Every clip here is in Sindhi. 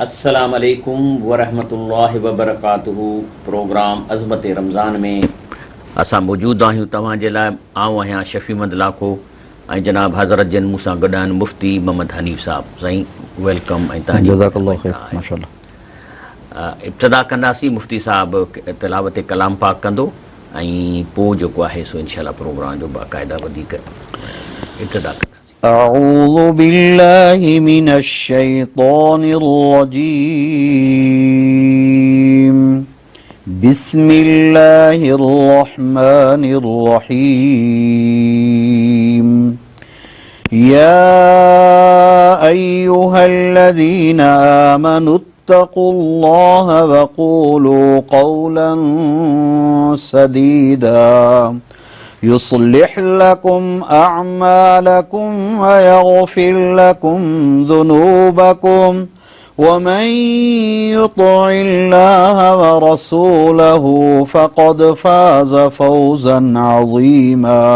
السلام عليڪم ورحمة الله وبرڪاته پروگرام عظمت رمضان ۾ اسان موجود آهيون توهان جي لاء آئون آهيان شفيع محمد لاکو ۽ جناب حضرت جن مون سان گڏ آهن مفتي محمد حنيف صاحب سائين welcome ۽ توهان جي جزاڪ الله خير ماشاءالله. ابتدا ڪنداسين مفتي صاحب تلاوت ڪلام پاڪ ڪندو ۽ پوء جيڪو آهي سو انشاء الله پروگرام جو باقاعده وڌيڪ ابتدا ڪنداسين. اعوذ بالله من الشيطان الرجيم بسم الله الرحمن الرحيم يا ايها الذين آمنوا اتقوا الله وقولوا قولا سديدا يصلح لكم اعمالكم ويغفر لكم ذنوبكم ومن يطع الله ورسوله فقد فاز فوزا عظيما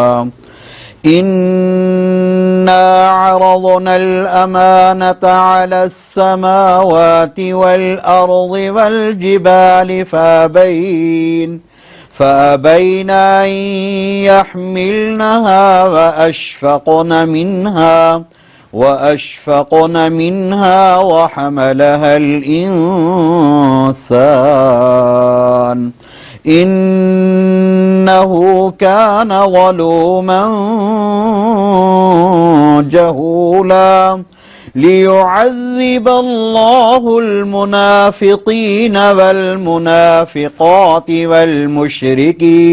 انا عرضنا الامانه على السماوات والارض والجبال فابين فابين ان يحملنها واشفقن منها واشفقن منها وحملها الانسان انه كان ظلوما جهولا ليعذب الله المنافقين والمنافقات والمشركين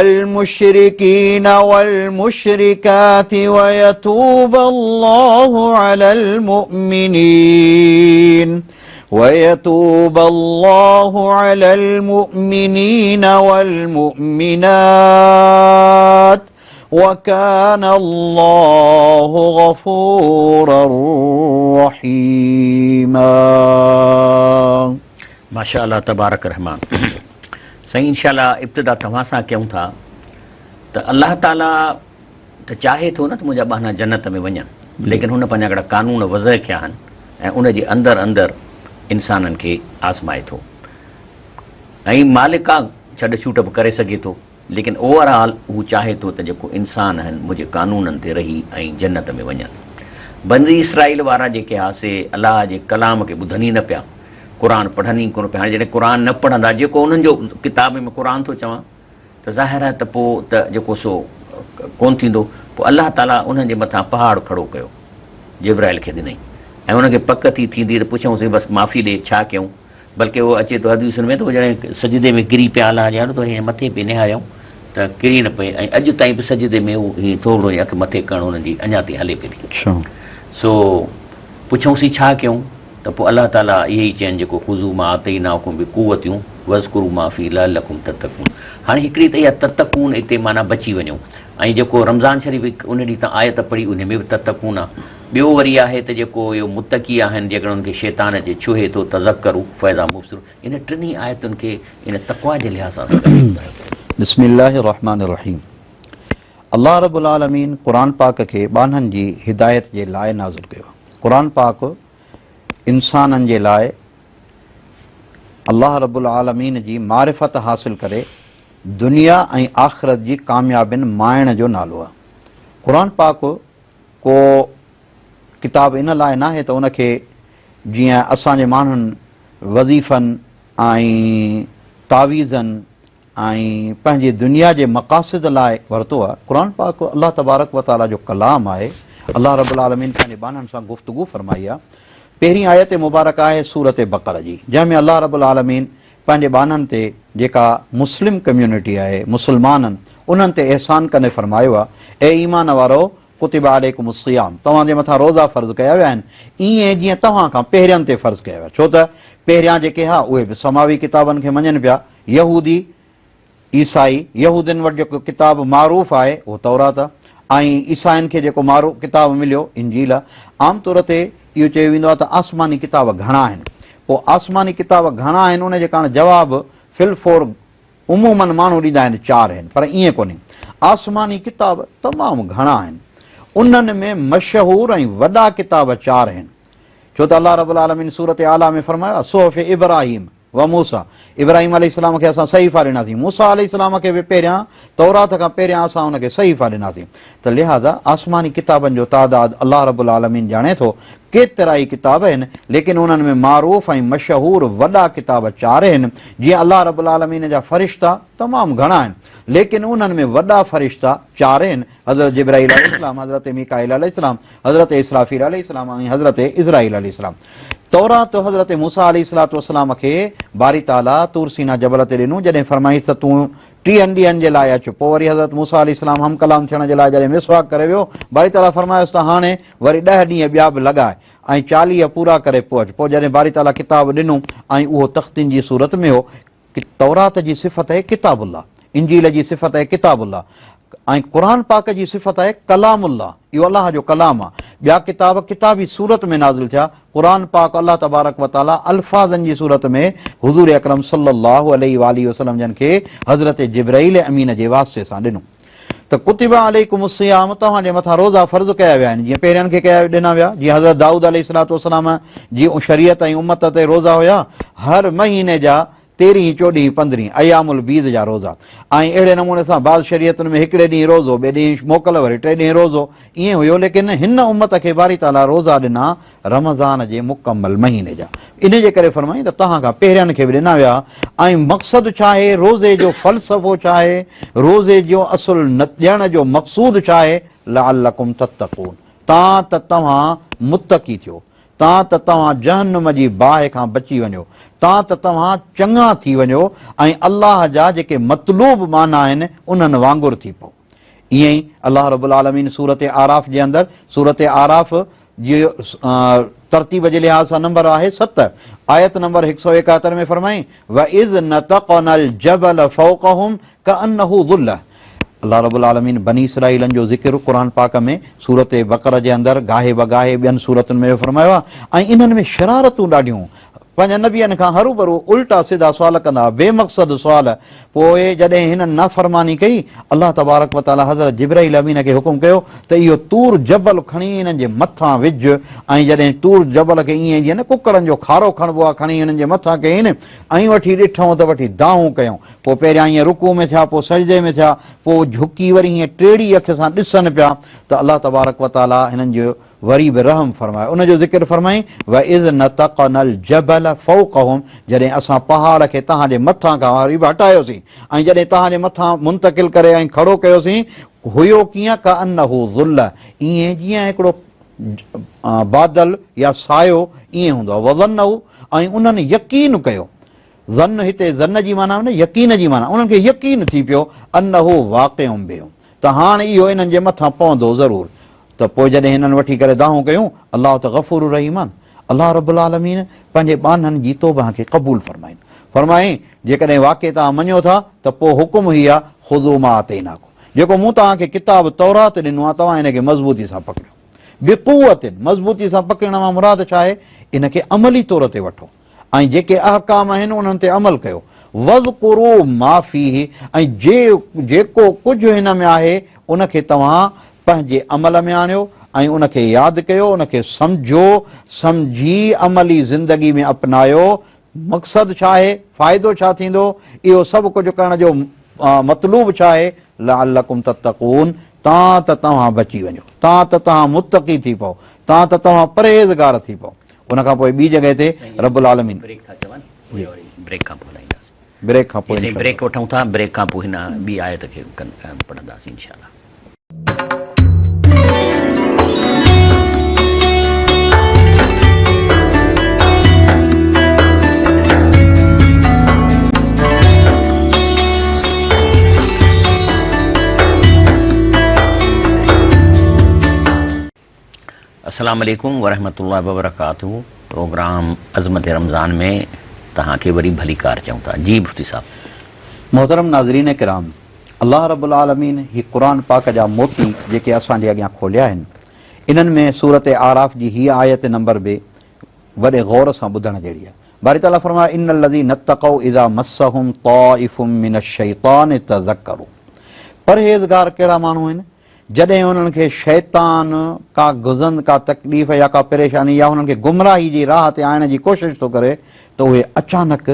المشركين والمشركات ويتوب الله على المؤمنين ويتوب الله على المؤمنين والمؤمنات وڪان الله غفورا رحيما. ماشاء الله تبارڪ الرحمٰن سائين انشاء الله ابتدا توهان سان ڪيون ٿا ته الله تعالي ته چاهي ٿو نه ته منهنجا ٻانها جنت ۾ وڃن ليڪن هن پنهنجا هڪڙا قانون وضع ڪيا آهن ۽ ان جي اندر اندر انسانن کي آزمائي ٿو ۽ مالڪ آ ڇڏ ڇوٽ به ڪري سگهي ٿو ليڪن اوور آل هو چاهي ٿو ته جيڪو انسان آهن منهنجي قانونن تي رهي ۽ جنت ۾ وڃن. بني اسرائيل وارا جيڪي ها سي الله جي ڪلام کي ٻڌن ئي نه پيا، قرآن پڙهن ئي ڪونه پيا. هاڻي جڏهن قرآن نه پڙهندا جيڪو انهن جو ڪتاب ۾ قرآن ٿو چوان ته ظاهر آهي ته پوء ته جيڪو سو ڪونه ٿيندو. پوء الله تعاليٰ انهن جي مٿان پهاڙ کڙو ڪيو، جبرائيل کي ڏنائين ۽ انهن کي پڪ ٿي ٿيندي ته پڇيائونس بس معافي ڏي ڇا ڪيون؟ بلڪه اهو اچي ٿو حديثن ۾ ته اهي جڏهن سجدي ۾ ڪري پيا الله جي آڏو ته ائين مٿي پئي نهاريائون ته ڪري نه پئي ۽ اڄ تائين به سجدي ۾ اهو ائين ٿورڙو ائين اک مٿي ڪرڻ انهن جي اڃا تائين هلي پئي ٿي. سو پڇيائونسين ڇا ڪيون ته پوء الله تعاليٰ اهي ئي چين جيڪو خذو ما آتيناڪم بقوة واذڪروا ما فيه لعلڪم تتقون هاڻي هڪڙي ته اها تتقون اتي معنيٰ بچي وڃو ۽ جيڪو رمضان شريف ان ڏينهن تان آيت پڙهي انهي ۾ به تتقون آ. ٻيو وري آهي ته جيڪو اهو متقي آهن جيڪڏهن انهن کي شيطان اچي ڇهي ٿو تذڪروا فاذا مبصرون انهن ٽنهي آيتن کي ان تقويٰ جي لحاظ سان اسان کي ٻڌايو. بسم الله الرحمٰن الرحيم الله رب العالمين قرآن پاڪ کي ٻانهن جي هدايت جي لاء نازل ڪيو آهي. قرآن پاڪ انسانن جي لاء الله رب العالمين جي معرفت حاصل ڪري دنيا ۽ آخرت جي ڪاميابين ماڻڻ جو نالو آهي. قرآن پاڪ ڪو ڪتاب ان لاء ناهي ته ان کي جيئن اسان جي ماڻهن وظيفن ۽ تعويذن ۽ پنهنجي دنيا جي مقاصد لاء ورتو آهي. قرآن پاڪ الله تبارڪ و تعاليٰ جو ڪلام آهي. الله رب العالمين پنهنجي ٻانهن سان گفتگو فرمائي آهي. پهرين آيت مبارڪ آهي سورة بقره جي جنهن ۾ الله رب العالمين پنهنجي ٻانهن تي جيڪا مسلم ڪميونٽي آهي، مسلمانن، انهن تي احسان ڪندي فرمايو آهي، اي ايمان وارؤ! ڪتب عليڪم الصيام، توهان جي مٿان روزا فرض ڪيا ويا آهن، ائين جيئن توهان کان پهرين تي فرض ڪيا ويا، ڇو ته پهريان جيڪي ها اهي به سماوي ڪتابن کي مڃين پيا، يهودي، عيسائي، يهودين وٽ جيڪو ڪتاب معروف آهي اهو تورات آهي ۽ عيسائين کي جيڪو معروف ڪتاب مليو انجيل آهي. عام طور تي اهو چيو ويندو آهي ته آسماني ڪتاب گهڻا آهن. پوء آسماني ڪتاب گهڻا آهن ان جي ڪاڻ جواب في الفور عموماً ماڻهو ڏيندا آهن چار آهن پر ائين ڪونهي. آسماني ڪتاب تمام گهڻا آهن. انهن ۾ مشهور ۽ وڏا ڪتاب چار آهن. ڇو ته الله رب العالمين سورة اعليٰ ۾ فرمايو آهي، صحف ابراهيم و موسيٰ، ابراهيم عليه السلام کي اسان صحيفا ڏناسين، موسيٰ عليه السلام کي به پهريان تورات کان پهريان اسان ان کي صحيفا ڏناسين ته لهٰذا آسماني ڪتابن جو تعداد الله رب العالمين ڄاڻي ٿو، ڪيترائي ڪتاب آهن، ليڪن انهن ۾ معروف ۽ مشهور وڏا ڪتاب چار آهن، جيئن الله رب العالمين جا فرشتا تمام گهڻا آهن، ليڪن انهن ۾ وڏا فرشتا چار آهن، حضرت جبرائيل عليه السلام، حضرت ميڪائيل عليه السلام، حضرت اسرافيل عليه السلام ۽ حضرت عزرائيل عليه السلام. تورات حضرت موسيٰ عليه الصلوة والسلام کي باري تعاليٰ طور سينا جبل تي ڏنو، جڏهن فرمائيس ته تون ٽيهن ڏينهن جي لاء اچ، پوء وري حضرت موسيٰ عليه السلام هم ڪلام ٿيڻ جي لاء جڏهن مسواڪ ڪري ويو، باري تعاليٰ فرمايس ته هاڻي وري ڏهه ڏينهن ٻيا به لڳاء ۽ 40 پورا ڪري پوء اچ، پوء جڏهن باري تعاليٰ ڪتاب ڏنو ۽ اهو تختين جي صورت ۾ هو، تورات جي صفت آهي ڪتاب الله، انجيل جي صفت آهي ڪتاب الله ۽ قرآن پاڪ جي صفت آهي ڪلام الله، اهو الله جو ڪلام آهي. ٻيا ڪتاب ڪتابي صورت ۾ نازل ٿيا، قرآن پاڪ الله تبارڪ و تعالي الفاظن جي صورت ۾ حضور اڪرم صلي الله عليه واٰله وسلم جن کي حضرت جبرائيل امين جي واسطي سان ڏنو ته ڪتب عليڪم الصيام توهان جي مٿان روزا فرض ڪيا ويا آهن جيئن پهرين کي ڪيا ڏنا ويا جيئن حضرت دائود عليه الصلوة والسلام جي شريعت ۽ امت تي روزا هيا هر مهيني جا تيرهين، چوڏهين، پندرهين، ايام البيض جا روزا ۽ اهڙي نموني سان بعض شريعتن ۾ هڪڙي ڏينهن روزو، ٻئي ڏينهن موڪل وري ٽئين ڏينهن روزو ائين هيو ليڪن هن امت کي باري تعاليٰ روزا ڏنا رمضان جي مڪمل مهيني جا انهي جي ڪري فرمائين ته توهان کان پهريان کي به ڏنا ويا ۽ مقصد ڇا آهي روزي جو فلسفو ڇا آهي روزي جو اصل ڏيڻ جو مقصود ڇا آهي لعلڪم تتقون تان ته توهان متقي ٿيو تان ته توهان جهنم جي باهه کان بچي وڃو، تان ته توهان چڱا ٿي وڃو ۽ الله جا جيڪي مطلوب ٻانها آهن انهن وانگر ٿي پئو. ائين ئي الله رب العالمين سورة اعراف جي اندر سورة اعراف جي ترتيب جي لحاظ سان نمبر آهي ست، آيت نمبر 171 ۾ فرمائين، وَإِذْ نَتَقْنَا الْجَبَلَ فَوْقَهُمْ ڪأنه ظلة، الله رب العالمين بني اسرائيلن جو ذڪر قرآن پاڪ ۾ سورة بقره جي اندر گاهي بگاهي ٻين سورتن ۾ به فرمايو آهي ۽ انهن ۾ شرارتون ڏاڍيون پنهنجن نبين کان هروڀرو الٽا سڌا سوال ڪندا هئا بي مقصد سوال پوء جڏهن هنن نافرماني ڪئي الله تبارڪ وتعالي حضرت جبرائيل امين کي حڪم ڪيو ته اهو طور جبل کڻي انهن جي مٿان وجهه ۽ جڏهن طور جبل کي ائين جيئن نه ڪڪڙن جو کارو کڻبو آهي کڻي انهن جي مٿان ڪيائين ۽ وٺي ڏٺئون ته وٺي دانهون ڪيائون پوء پهريان ائين رڪوع ۾ ٿيا، پوء سجدي ۾ ٿيا، پوء جهڪي وري هيئن ٽيڙي اک سان ڏسن پيا ته الله تبارڪ و تعاليٰ هنن جو وري به رحم فرمايو. ان جو ذڪر فرمائين، وَإِذْ نَتَقْنَا الْجَبَلَ فَوْقَهُمْ جڏهن اسان پهاڙ کي توهان جي مٿان کان وري به هٽايوسين ۽ جڏهن توهان جي مٿان منتقل ڪري ۽ کڙو ڪيوسين، هيو ڪيئن ڪأنه ظلة ائين جيئن هڪڙو بادل يا سايو ائين هوندو آهي، وظنوا ۽ انهن يقين ڪيو ظن هتي ظن جي معنيٰ ۾ نه يقين جي معنيٰ انهن کي يقين ٿي پيو انه واقع بهم ته هاڻ اهو انهن جي مٿان پوندو ضرور ته پوء جڏهن هنن وٺي ڪري دانهون ڪيون الله ته غفور رحيم آهن الله رب العالمين پنهنجي ٻانهن جي توبه کي قبول فرمائين فرمائين جيڪڏهن واقعي توهان مڃو ٿا ته پوء حڪم هي آهي خذو ما آتيناڪم جيڪو مون توهان کي ڪتاب تورات ڏنو آهي توهان ان کي مضبوطي سان پڪڙيو بقوت مضبوطي سان پڪڙڻ مان مراد ڇا آهي ان کي عملي طور تي وٺو ۽ جيڪي احڪام آهن انهن تي عمل ڪيو، واذڪروا ما فيه ۽ جي جيڪو ڪجهه هن ۾ آهي ان کي توهان پنهنجي عمل ۾ آڻيو ۽ ان کي ياد ڪيو، ان کي سمجهو، سمجهي عملي زندگي ۾ اپنايو، مقصد ڇا آهي، فائدو ڇا ٿيندو، اهو سڀ ڪجهه ڪرڻ جو مطلوب ڇا آهي، لعلڪم تتقون تان ته توهان بچي وڃو، تان ته توهان متقي ٿي پئو، تان ته توهان پرهيزگار ٿي پئو. ان کان پوء ٻي جڳهه تي رب العالمين. بريڪ ٿا چون پوء وري بريڪ کان پوء هلائينداسين. بريڪ کان پوء جي سائين بريڪ وٺون ٿا بريڪ کان پوء هن ٻي آيت کي پڙهنداسين انشاء الله. السلام عليڪم ورحمة الله وبرڪاته پروگرام عظمت رمضان ۾ توهان کي وري ڀليڪار چئون ٿا جي مفتي صاحب. محترم ناظرين ڪرام! الله رب العالمين هي قرآن پاڪ جا موتي جيڪي اسان جي اڳيان کوليا آهن انهن ۾ سورة اعراف جي هيء آيت نمبر به وڏي غور سان ٻڌڻ جهڙي آهي. باري تعاليٰ فرمايو ان الذين اتقوا اذا مسهم طائف من الشيطان تذڪروا پرهيزگار ڪهڙا ماڻهو آهن؟ جڏهن انهن کي شيطان ڪا گزند، ڪا تڪليف يا ڪا پريشاني يا انهن کي گمراهي جي راهه تي آڻڻ جي ڪوشش ٿو ڪري ته اهي اچانڪ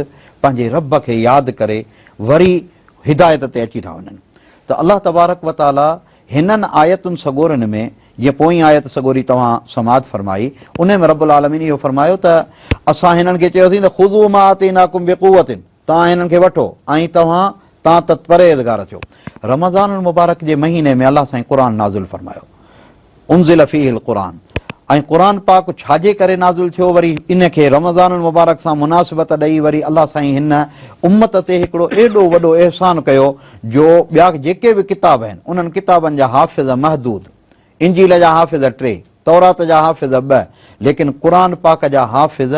پنهنجي رب کي ياد ڪري وري هدايت تي اچي ٿا وڃن ته الله تبارڪ و تعالي هنن آيتن سڳورين ۾ جيئن پوئين آيت سڳوري توهان سماعت فرمائي انهي ۾ رب العالمين اهو فرمايو ته اسان هنن کي چيوسين ته خذوا ما آتيناڪم بقوة توهان هنن کي وٺو ۽ توهان تان ته پرهيزگار ٿيو. رمضان المبارڪ جي مهيني ۾ الله سائين قرآن نازل فرمايو. انزل فيه القرآن ۽ قرآن پاڪ ڇاجي ڪري نازل ٿيو وري ان کي رمضان المبارڪ سان مناسبت ڏئي وري الله سائين هن امت تي هڪڙو ايڏو وڏو احسان ڪيو جو ٻيا جيڪي به ڪتاب آهن انهن ڪتابن جا حافظ محدود انجيل جا حافظ ٽي، تورات جا حافظ ٻه، ليڪن قرآن پاڪ جا حافظ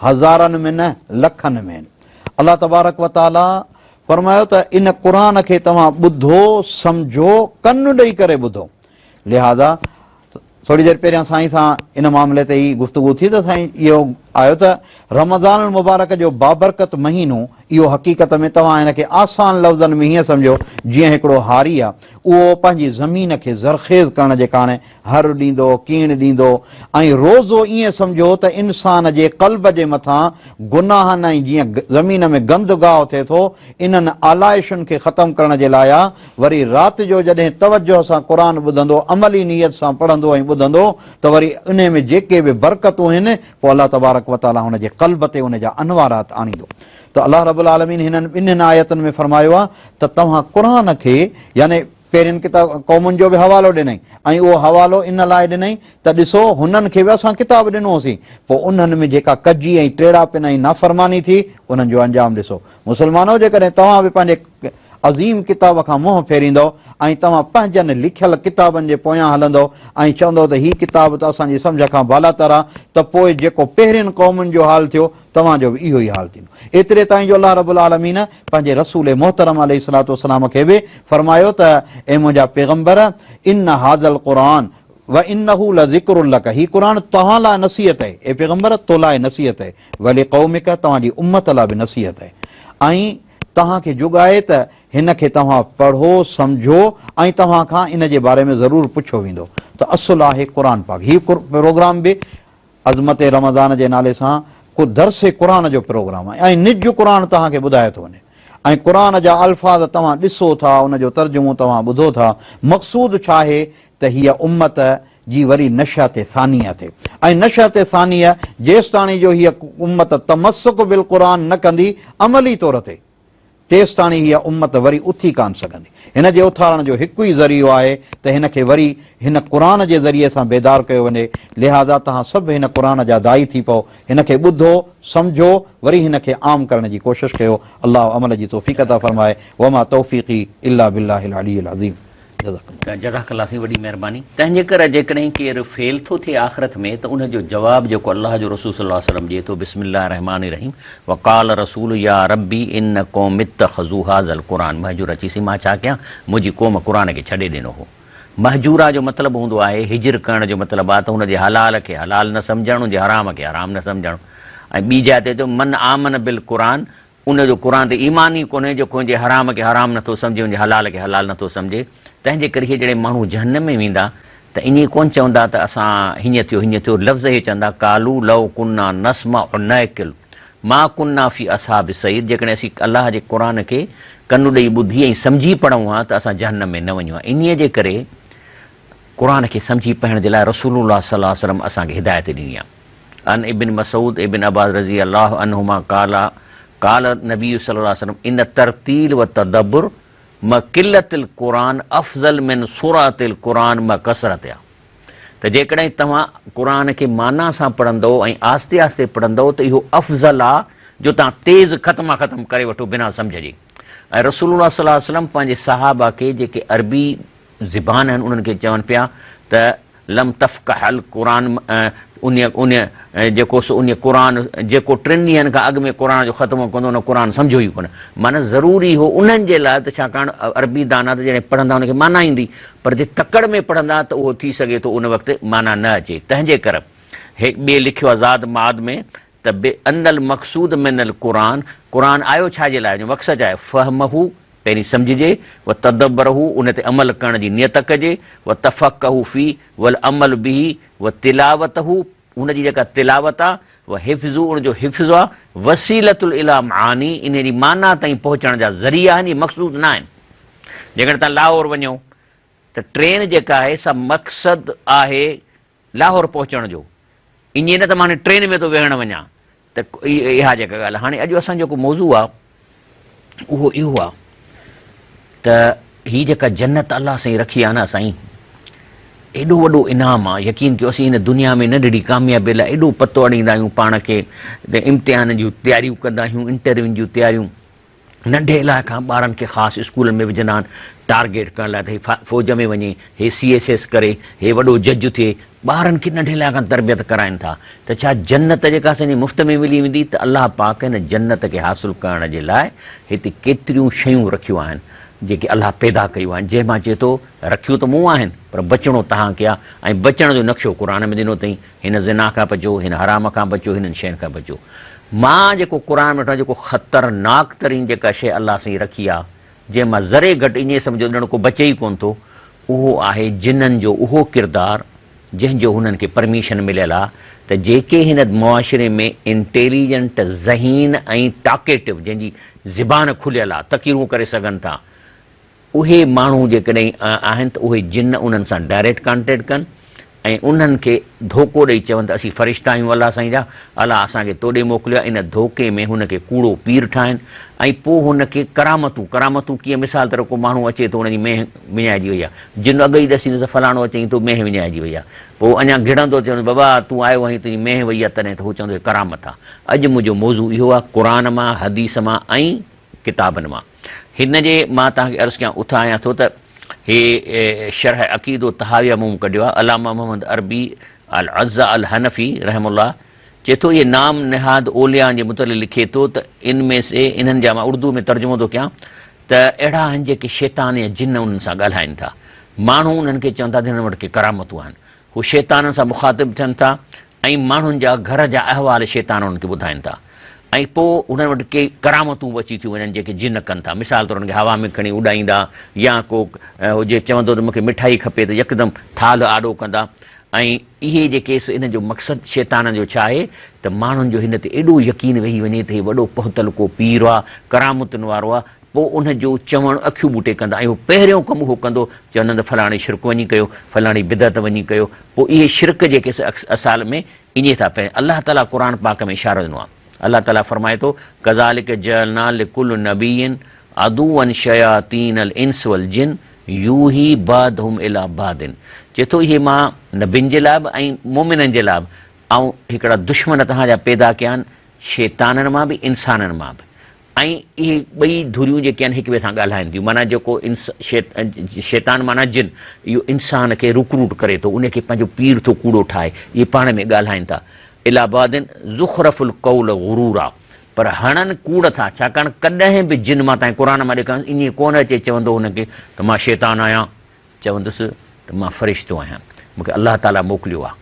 هزارن ۾ نه لکن ۾ آهن. الله تبارڪ و تعاليٰ فرمايو ته ان قرآن کي توهان ٻڌو، سمجهو، ڪن ڏئي ڪري ٻڌو. لهٰذا ٿوري دير پهريان سائين سان ان معاملي تي ئي گفتگو ٿي ته سائين اهو آيو ته رمضان المبارڪ جو بابرڪت مهينو اهو حقيقت ۾ توهان هن کي آسان لفظن ۾ هيئن سمجهو جيئن هڪڙو هاري آ اهو پنهنجي زمين کي زرخيز ڪرڻ جي ڪاڻ هر ڏيندو، ڪيڻ ڏيندو ۽ روزو ائين سمجهو ته انسان جي قلب جي مٿان گناهن ۽ جيئن زمين ۾ گند گاهه ٿئي ٿو انهن آلائشن کي ختم ڪرڻ جي لاء آ وري رات جو جڏهن توجهه سان قرآن ٻڌندو عملي نيت سان پڙهندو ۽ ٻڌندو ته وري انهي ۾ جيڪي به برڪتون هن پوء الله تبارڪ وتعاليٰ هن جي قلب تي ان جا انوارات آڻيندو ته الله رب العالمين هنن ٻنهين آيتن ۾ فرمايو آهي ته توهان قرآن کي يعني پهرين ڪتاب قومن جو به حوالو ڏنائين ۽ اهو حوالو ان لاء ڏنائين ته ڏسو هنن کي به اسان ڪتاب ڏنو هوسين پوء انهن ۾ جيڪا ڪجي ۽ ٽيڙاپن ۽ نافرماني ٿي انهن جو انجام ڏسو مسلمانو جيڪڏهن توهان به پنهنجي عظيم ڪتاب کان منهن ڦيريندؤ ۽ توهان پنهنجن لکيل ڪتابن جي پويان هلندؤ ۽ چوندؤ ته هي ڪتاب ته اسان جي سمجهه کان بالاتر آ ته پوء جيڪو پهرين قومن جو حال ٿيو توهان جو به اهو ئي حال ٿيندو. ايتري تائين جو الله رب العالمين پنهنجي رسول محترم عليه الصلوة والسلام کي به فرمايو ته اي منهنجا پيغمبر ان هذا القرآن وانه لذڪر لڪ هي قرآن توهان لاء نصيحت آهي اي پيغمبر تو لاء نصيحت آهي ولقومڪ توهان جي امت لاء به نصيحت آهي ۽ توهان کي جڳائي ته هن کي توهان پڙهو، سمجهو ۽ توهان کان ان جي باري ۾ ضرور پڇيو ويندو ته اصل آهي قرآن پاڪ. هي پروگرام به عظمت رمضان جي نالي سان ڪو درس قرآن جو پروگرام آهي ۽ نج قرآن توهان کي ٻڌايو ٿو وڃي ۽ قرآن جا الفاظ توهان ڏسو ٿا ان جو ترجمو توهان ٻڌو ٿا مقصود ڇا آهي ته هيء امت جي وري نشأت ثانيه ٿئي ۽ نشأت ثانيه جيستاڻي جو هيء امت تمسڪ بالقرآن نه ڪندي عملي طور تي تيستاڻي هيء امت وري اٿي ڪانه سگهندي. هن جي اٿارڻ جو هڪ ئي ذريعو آهي ته هن کي وري هن قرآن جي ذريعي سان بيدار ڪيو وڃي. لهٰذا توهان سڀ هن قرآن جا داعي ٿي پئو، هن کي ٻڌو، سمجهو، وري هن کي عام ڪرڻ جي ڪوشش ڪيو. الله عمل جي توفيق عطا فرمائي. وما توفيقي الا بالله العلي العظيم. جزاڪ الله. جزاڪ الله سائين وڏي مهرباني. تنهن جي ڪري جيڪڏهن ڪير فيل ٿو ٿئي آخرت ۾ ته ان جو جواب جيڪو الله جو رسول صلي الله عليه وسلم ڏئي ٿو بسم الله الرحمٰن الرحيم وقال رسول يا ربي ان قوم اتخذوا هذا القرآن مهجورا چيس مان ڇا ڪيان منهنجي قوم قرآن کي ڇڏي ڏنو هو مهجورا جو مطلب هوندو آهي هجر ڪرڻ جو مطلب آهي ته هن جي حلال کي حلال نه سمجهڻ ان جي حرام کي حرام نه سمجهڻ ۽ ٻي جاء تي چيو من آمن بالقرآن ان جو قرآن تي ايمان ئي ڪونهي جيڪو ان جي حرام کي حرام نٿو سمجهي ان جي حلال کي حلال نٿو سمجهي تنهن جي ڪري هي جڏهن ماڻهو جهنم ۾ ويندا ته ائين ڪونه چوندا ته اسان هيئن ٿيو هيئن ٿيو لفظ هي چوندا قالو لو ڪنا نسمع نعقل ما ڪنا في اصحاب السعير جيڪڏهن اسين الله جي قرآن کي ڪن ڏئي ٻڌي ۽ سمجهي پڙهون ها ته اسان جهنم ۾ نه وڃون ها انهيء جي ڪري قرآن کي سمجهي پڙهڻ جي لاء رسول الله صلي الله عليه وسلم اسان کي هدايت ڏني آهي. عن ابن مسعود ابن عباس رضي الله عنهما قال قال النبي صلي الله عليه وسلم ان الترتيل والتدبر مع قلة القرآن افضل من سرعة القرآن مع ڪثرتها ته جيڪڏهن توهان قرآن کي معنيٰ سان پڙهندؤ ۽ آهستي آهستي پڙهندؤ ته اهو افضل آ جو توهان تيز ختما ختم ڪري وٺو بنا سمجهه جي ۽ رسول الله صلي الله عليه وسلم پنهنجي صحابه کي جيڪي عربي زبان آهن انهن کي چون پيا ته لم تفقه القرآن انهيء انهيء جيڪو سو انهيء قرآن جيڪو ٽن ڏينهن کان اڳ ۾ قرآن جو ختمو ڪندو ان قرآن سمجهيو ئي ڪونه معنيٰ ضروري هو انهن جي لاء ته ڇاڪاڻ عربي دانا ته جڏهن پڙهندا ان کي معنيٰ ايندي پر جي تڪڙ ۾ پڙهندا ته اهو ٿي سگهي ٿو ان وقت معنيٰ نه اچي تنهن جي ڪر هي ٻئي لکيو آهي زاد معاد ۾ ته بأن المقصود من القرآن قرآن آيو ڇا جي لاء جو مقصد ڇا آهي فهمه. پهرين سمجهجي، وتدبره ان تي عمل ڪرڻ جي نيت ڪجي، وتفقه فيه والعمل به وتلاوته ان جي جيڪا تلاوت آ، وحفظه ان جو حفظ آ، وسيلة الي معاني انهي جي معنيٰ تائين پهچڻ جا ذريعا آهن اهي مقصود نه آهن. جيڪڏهن توهان لاهور وڃو ته ٽرين جيڪا آهي سا مقصد آهي لاهور پهچڻ جو، ائين نه ته مان هاڻي ٽرين ۾ ٿو ويهڻ وڃان ته اها جيڪا ڳالهه آهي. هاڻي اڄ اسان جو جيڪو موضوع آهي اهو اهو آهي ته هي جيڪا جنت الله سائين رکي آهي نه سائين ايڏو وڏو انعام آهي يقين ڪيو اسين هن دنيا ۾ ننڍڙي ڪاميابي لاء ايڏو پتو اڙيندا آهيون پاڻ کي امتحانن جون تياريون ڪندا آهيون انٽرويون جون تياريون ننڍي لاء کان ٻارن کي خاص اسڪولن ۾ وجهندا آهن ٽارگيٽ ڪرڻ لاء ته هي فوج ۾ وڃي، هي سي ايس ايس ڪري، هي وڏو جج ٿئي، ٻارن کي ننڍي لاء کان تربيت ڪرائين ٿا ته ڇا جنت جيڪا اسان جي مفت ۾ ملي ويندي ته الله پاڪ هن جنت کي حاصل ڪرڻ جي لاء هتي ڪيتريون شيون رکيون آهن جيڪي الله پيدا ڪيون آهن جنهن مان چئي ٿو رکيون ته مون آهن پر بچڻو توهان کي آهي ۽ بچڻ جو نقشو قرآن ۾ ڏنو اٿئي هن زنا کان بچو، هن حرام کان بچو، هنن شين کان بچو. مان جيڪو قرآن ۾ ڏٺو آهي جيڪو خطرناڪ ترين جيڪا شيء الله سائين رکي آهي، جنهن مان ذري گهٽ ائين سمجهو ڄڻ ڪو بچي ئي ڪونه ٿو، اهو آهي جنن جو اهو ڪردار جنهن جو هنن کي پرميشن مليل آهي ته جيڪي هن معاشري ۾ انٽيليجنٽ، ذهين ۽ ٽاڪيٽو جنهن جي زبان کليل آهي، تقريرون ڪري سگهن ٿا، اهي ماڻهو جيڪڏهن آهن ته اهي جن انهن سان ڊائريڪٽ ڪانٽيڪٽ ڪن ۽ انهن کي ڌوڪو ڏئي چون ته اسين فرشتا آهيون الله سائين جا، الله اسان کي توڏي موڪليو آهي، ان ڌوڪي ۾ هن کي ڪوڙو پير ٺاهن ۽ پوء هن کي ڪرامتون، ڪرامتون ڪيئن مثال طور ڪو ماڻهو اچي ٿو ان جي مينهن وڃائجي وئي آهي، جن اڳ ئي ڏسيندس ته فلاڻو اچئين ٿو مينهن وڃائجي وئي آهي، پوء اڃا گهڙندو چوندس بابا تون آيو آهين تنهنجي مينهن وئي آهي تڏهن ته هو چوندو هي ڪرامت آهي. اڄ منهنجو موضوع اهو آهي قرآن مان، حديث مان ۽ ڪتابن مان. هن جي مان توهان کي عرض ڪيان اٿايان ٿو ته هي شرح عقيدو طحاويه مون ڪڍيو آهي علامه محمد عربي العزه الحنفي رحمه الله چئي ٿو اهي نام نهاد اولياء جي متعلق لکي ٿو ته ان ۾ سي انهن جا مان اردو ۾ ترجمو ٿو ڪيان ته اهڙا آهن جيڪي شيطان يا جن انهن سان ڳالهائين ٿا ماڻهو انهن کي چون ٿا ته هنن وٽ ڪي ڪرامتون آهن هو شيطانن سان مخاطب ٿين ٿا ۽ ماڻهن جا گهر جا احوال شيطان انهن کي ٻڌائين ٿا ۽ پوء انهن وٽ ڪي ڪرامتون به اچي ٿيون وڃن جيڪي جن ڪن ٿا. مثال طور انهن کي هوا ۾ کڻي اڏائيندا يا ڪو هجي چوندو ته مون کي مٺائي کپي ته يڪدم ٿالهه آڏو ڪندا ۽ اهي جيڪي سو انهن جو مقصد شيطانن جو ڇا آهي ته ماڻهن جو هن تي ايڏو يقين ويهي وڃي ته هي وڏو پهتل ڪو پير آ ڪرامتن وارو آ پوء ان جو چوڻ اکيون ٻوٽي ڪندا ۽ هو پهريون ڪم اهو ڪندو، چوندن ته فلاڻي شرڪ وڃي ڪيو، فلاڻي بدعت وڃي ڪيو، پوء اهي شرڪ جيڪي سي اصال ۾ ائين ٿا پين. الله تعاليٰ قرآن پاڪ ۾ اشارو ڏنو آهي. الله تعاليٰ فرمائي ٿو، ڪذالڪ جعلنا لڪل نبي عدوا شياطين الانس والجن يوحي بعضهم الي بعض چئي ٿو اهي مان نبين جي لاء به ۽ مؤمنن جي لاء به آئون هڪڙا دشمن توهان جا پيدا ڪيا آهن شيطانن مان به انسانن مان به ۽ اهي ٻئي ڌريون جيڪي آهن هڪ ٻئي سان ڳالهائن ٿيون معنيٰ جيڪو شيطان معنيٰ جن اهو انسان کي رڪروٽ ڪري ٿو ان کي پنهنجو پير ٿو ڪوڙو ٺاهي اهي پاڻ ۾ ڳالهائن ٿا الي بعض زخرف القول غرورا پر هڻن ڪوڙ ٿا ڇاڪاڻ ڪڏهن به جن مان تائين قرآن مان ڏيکاريان ائين ڪونه اچي چوندو هن کي ته مان شيطان آهيان چوندس ته مان فرشتو آهيان، مون کي الله تعاليٰ موڪليو آهي.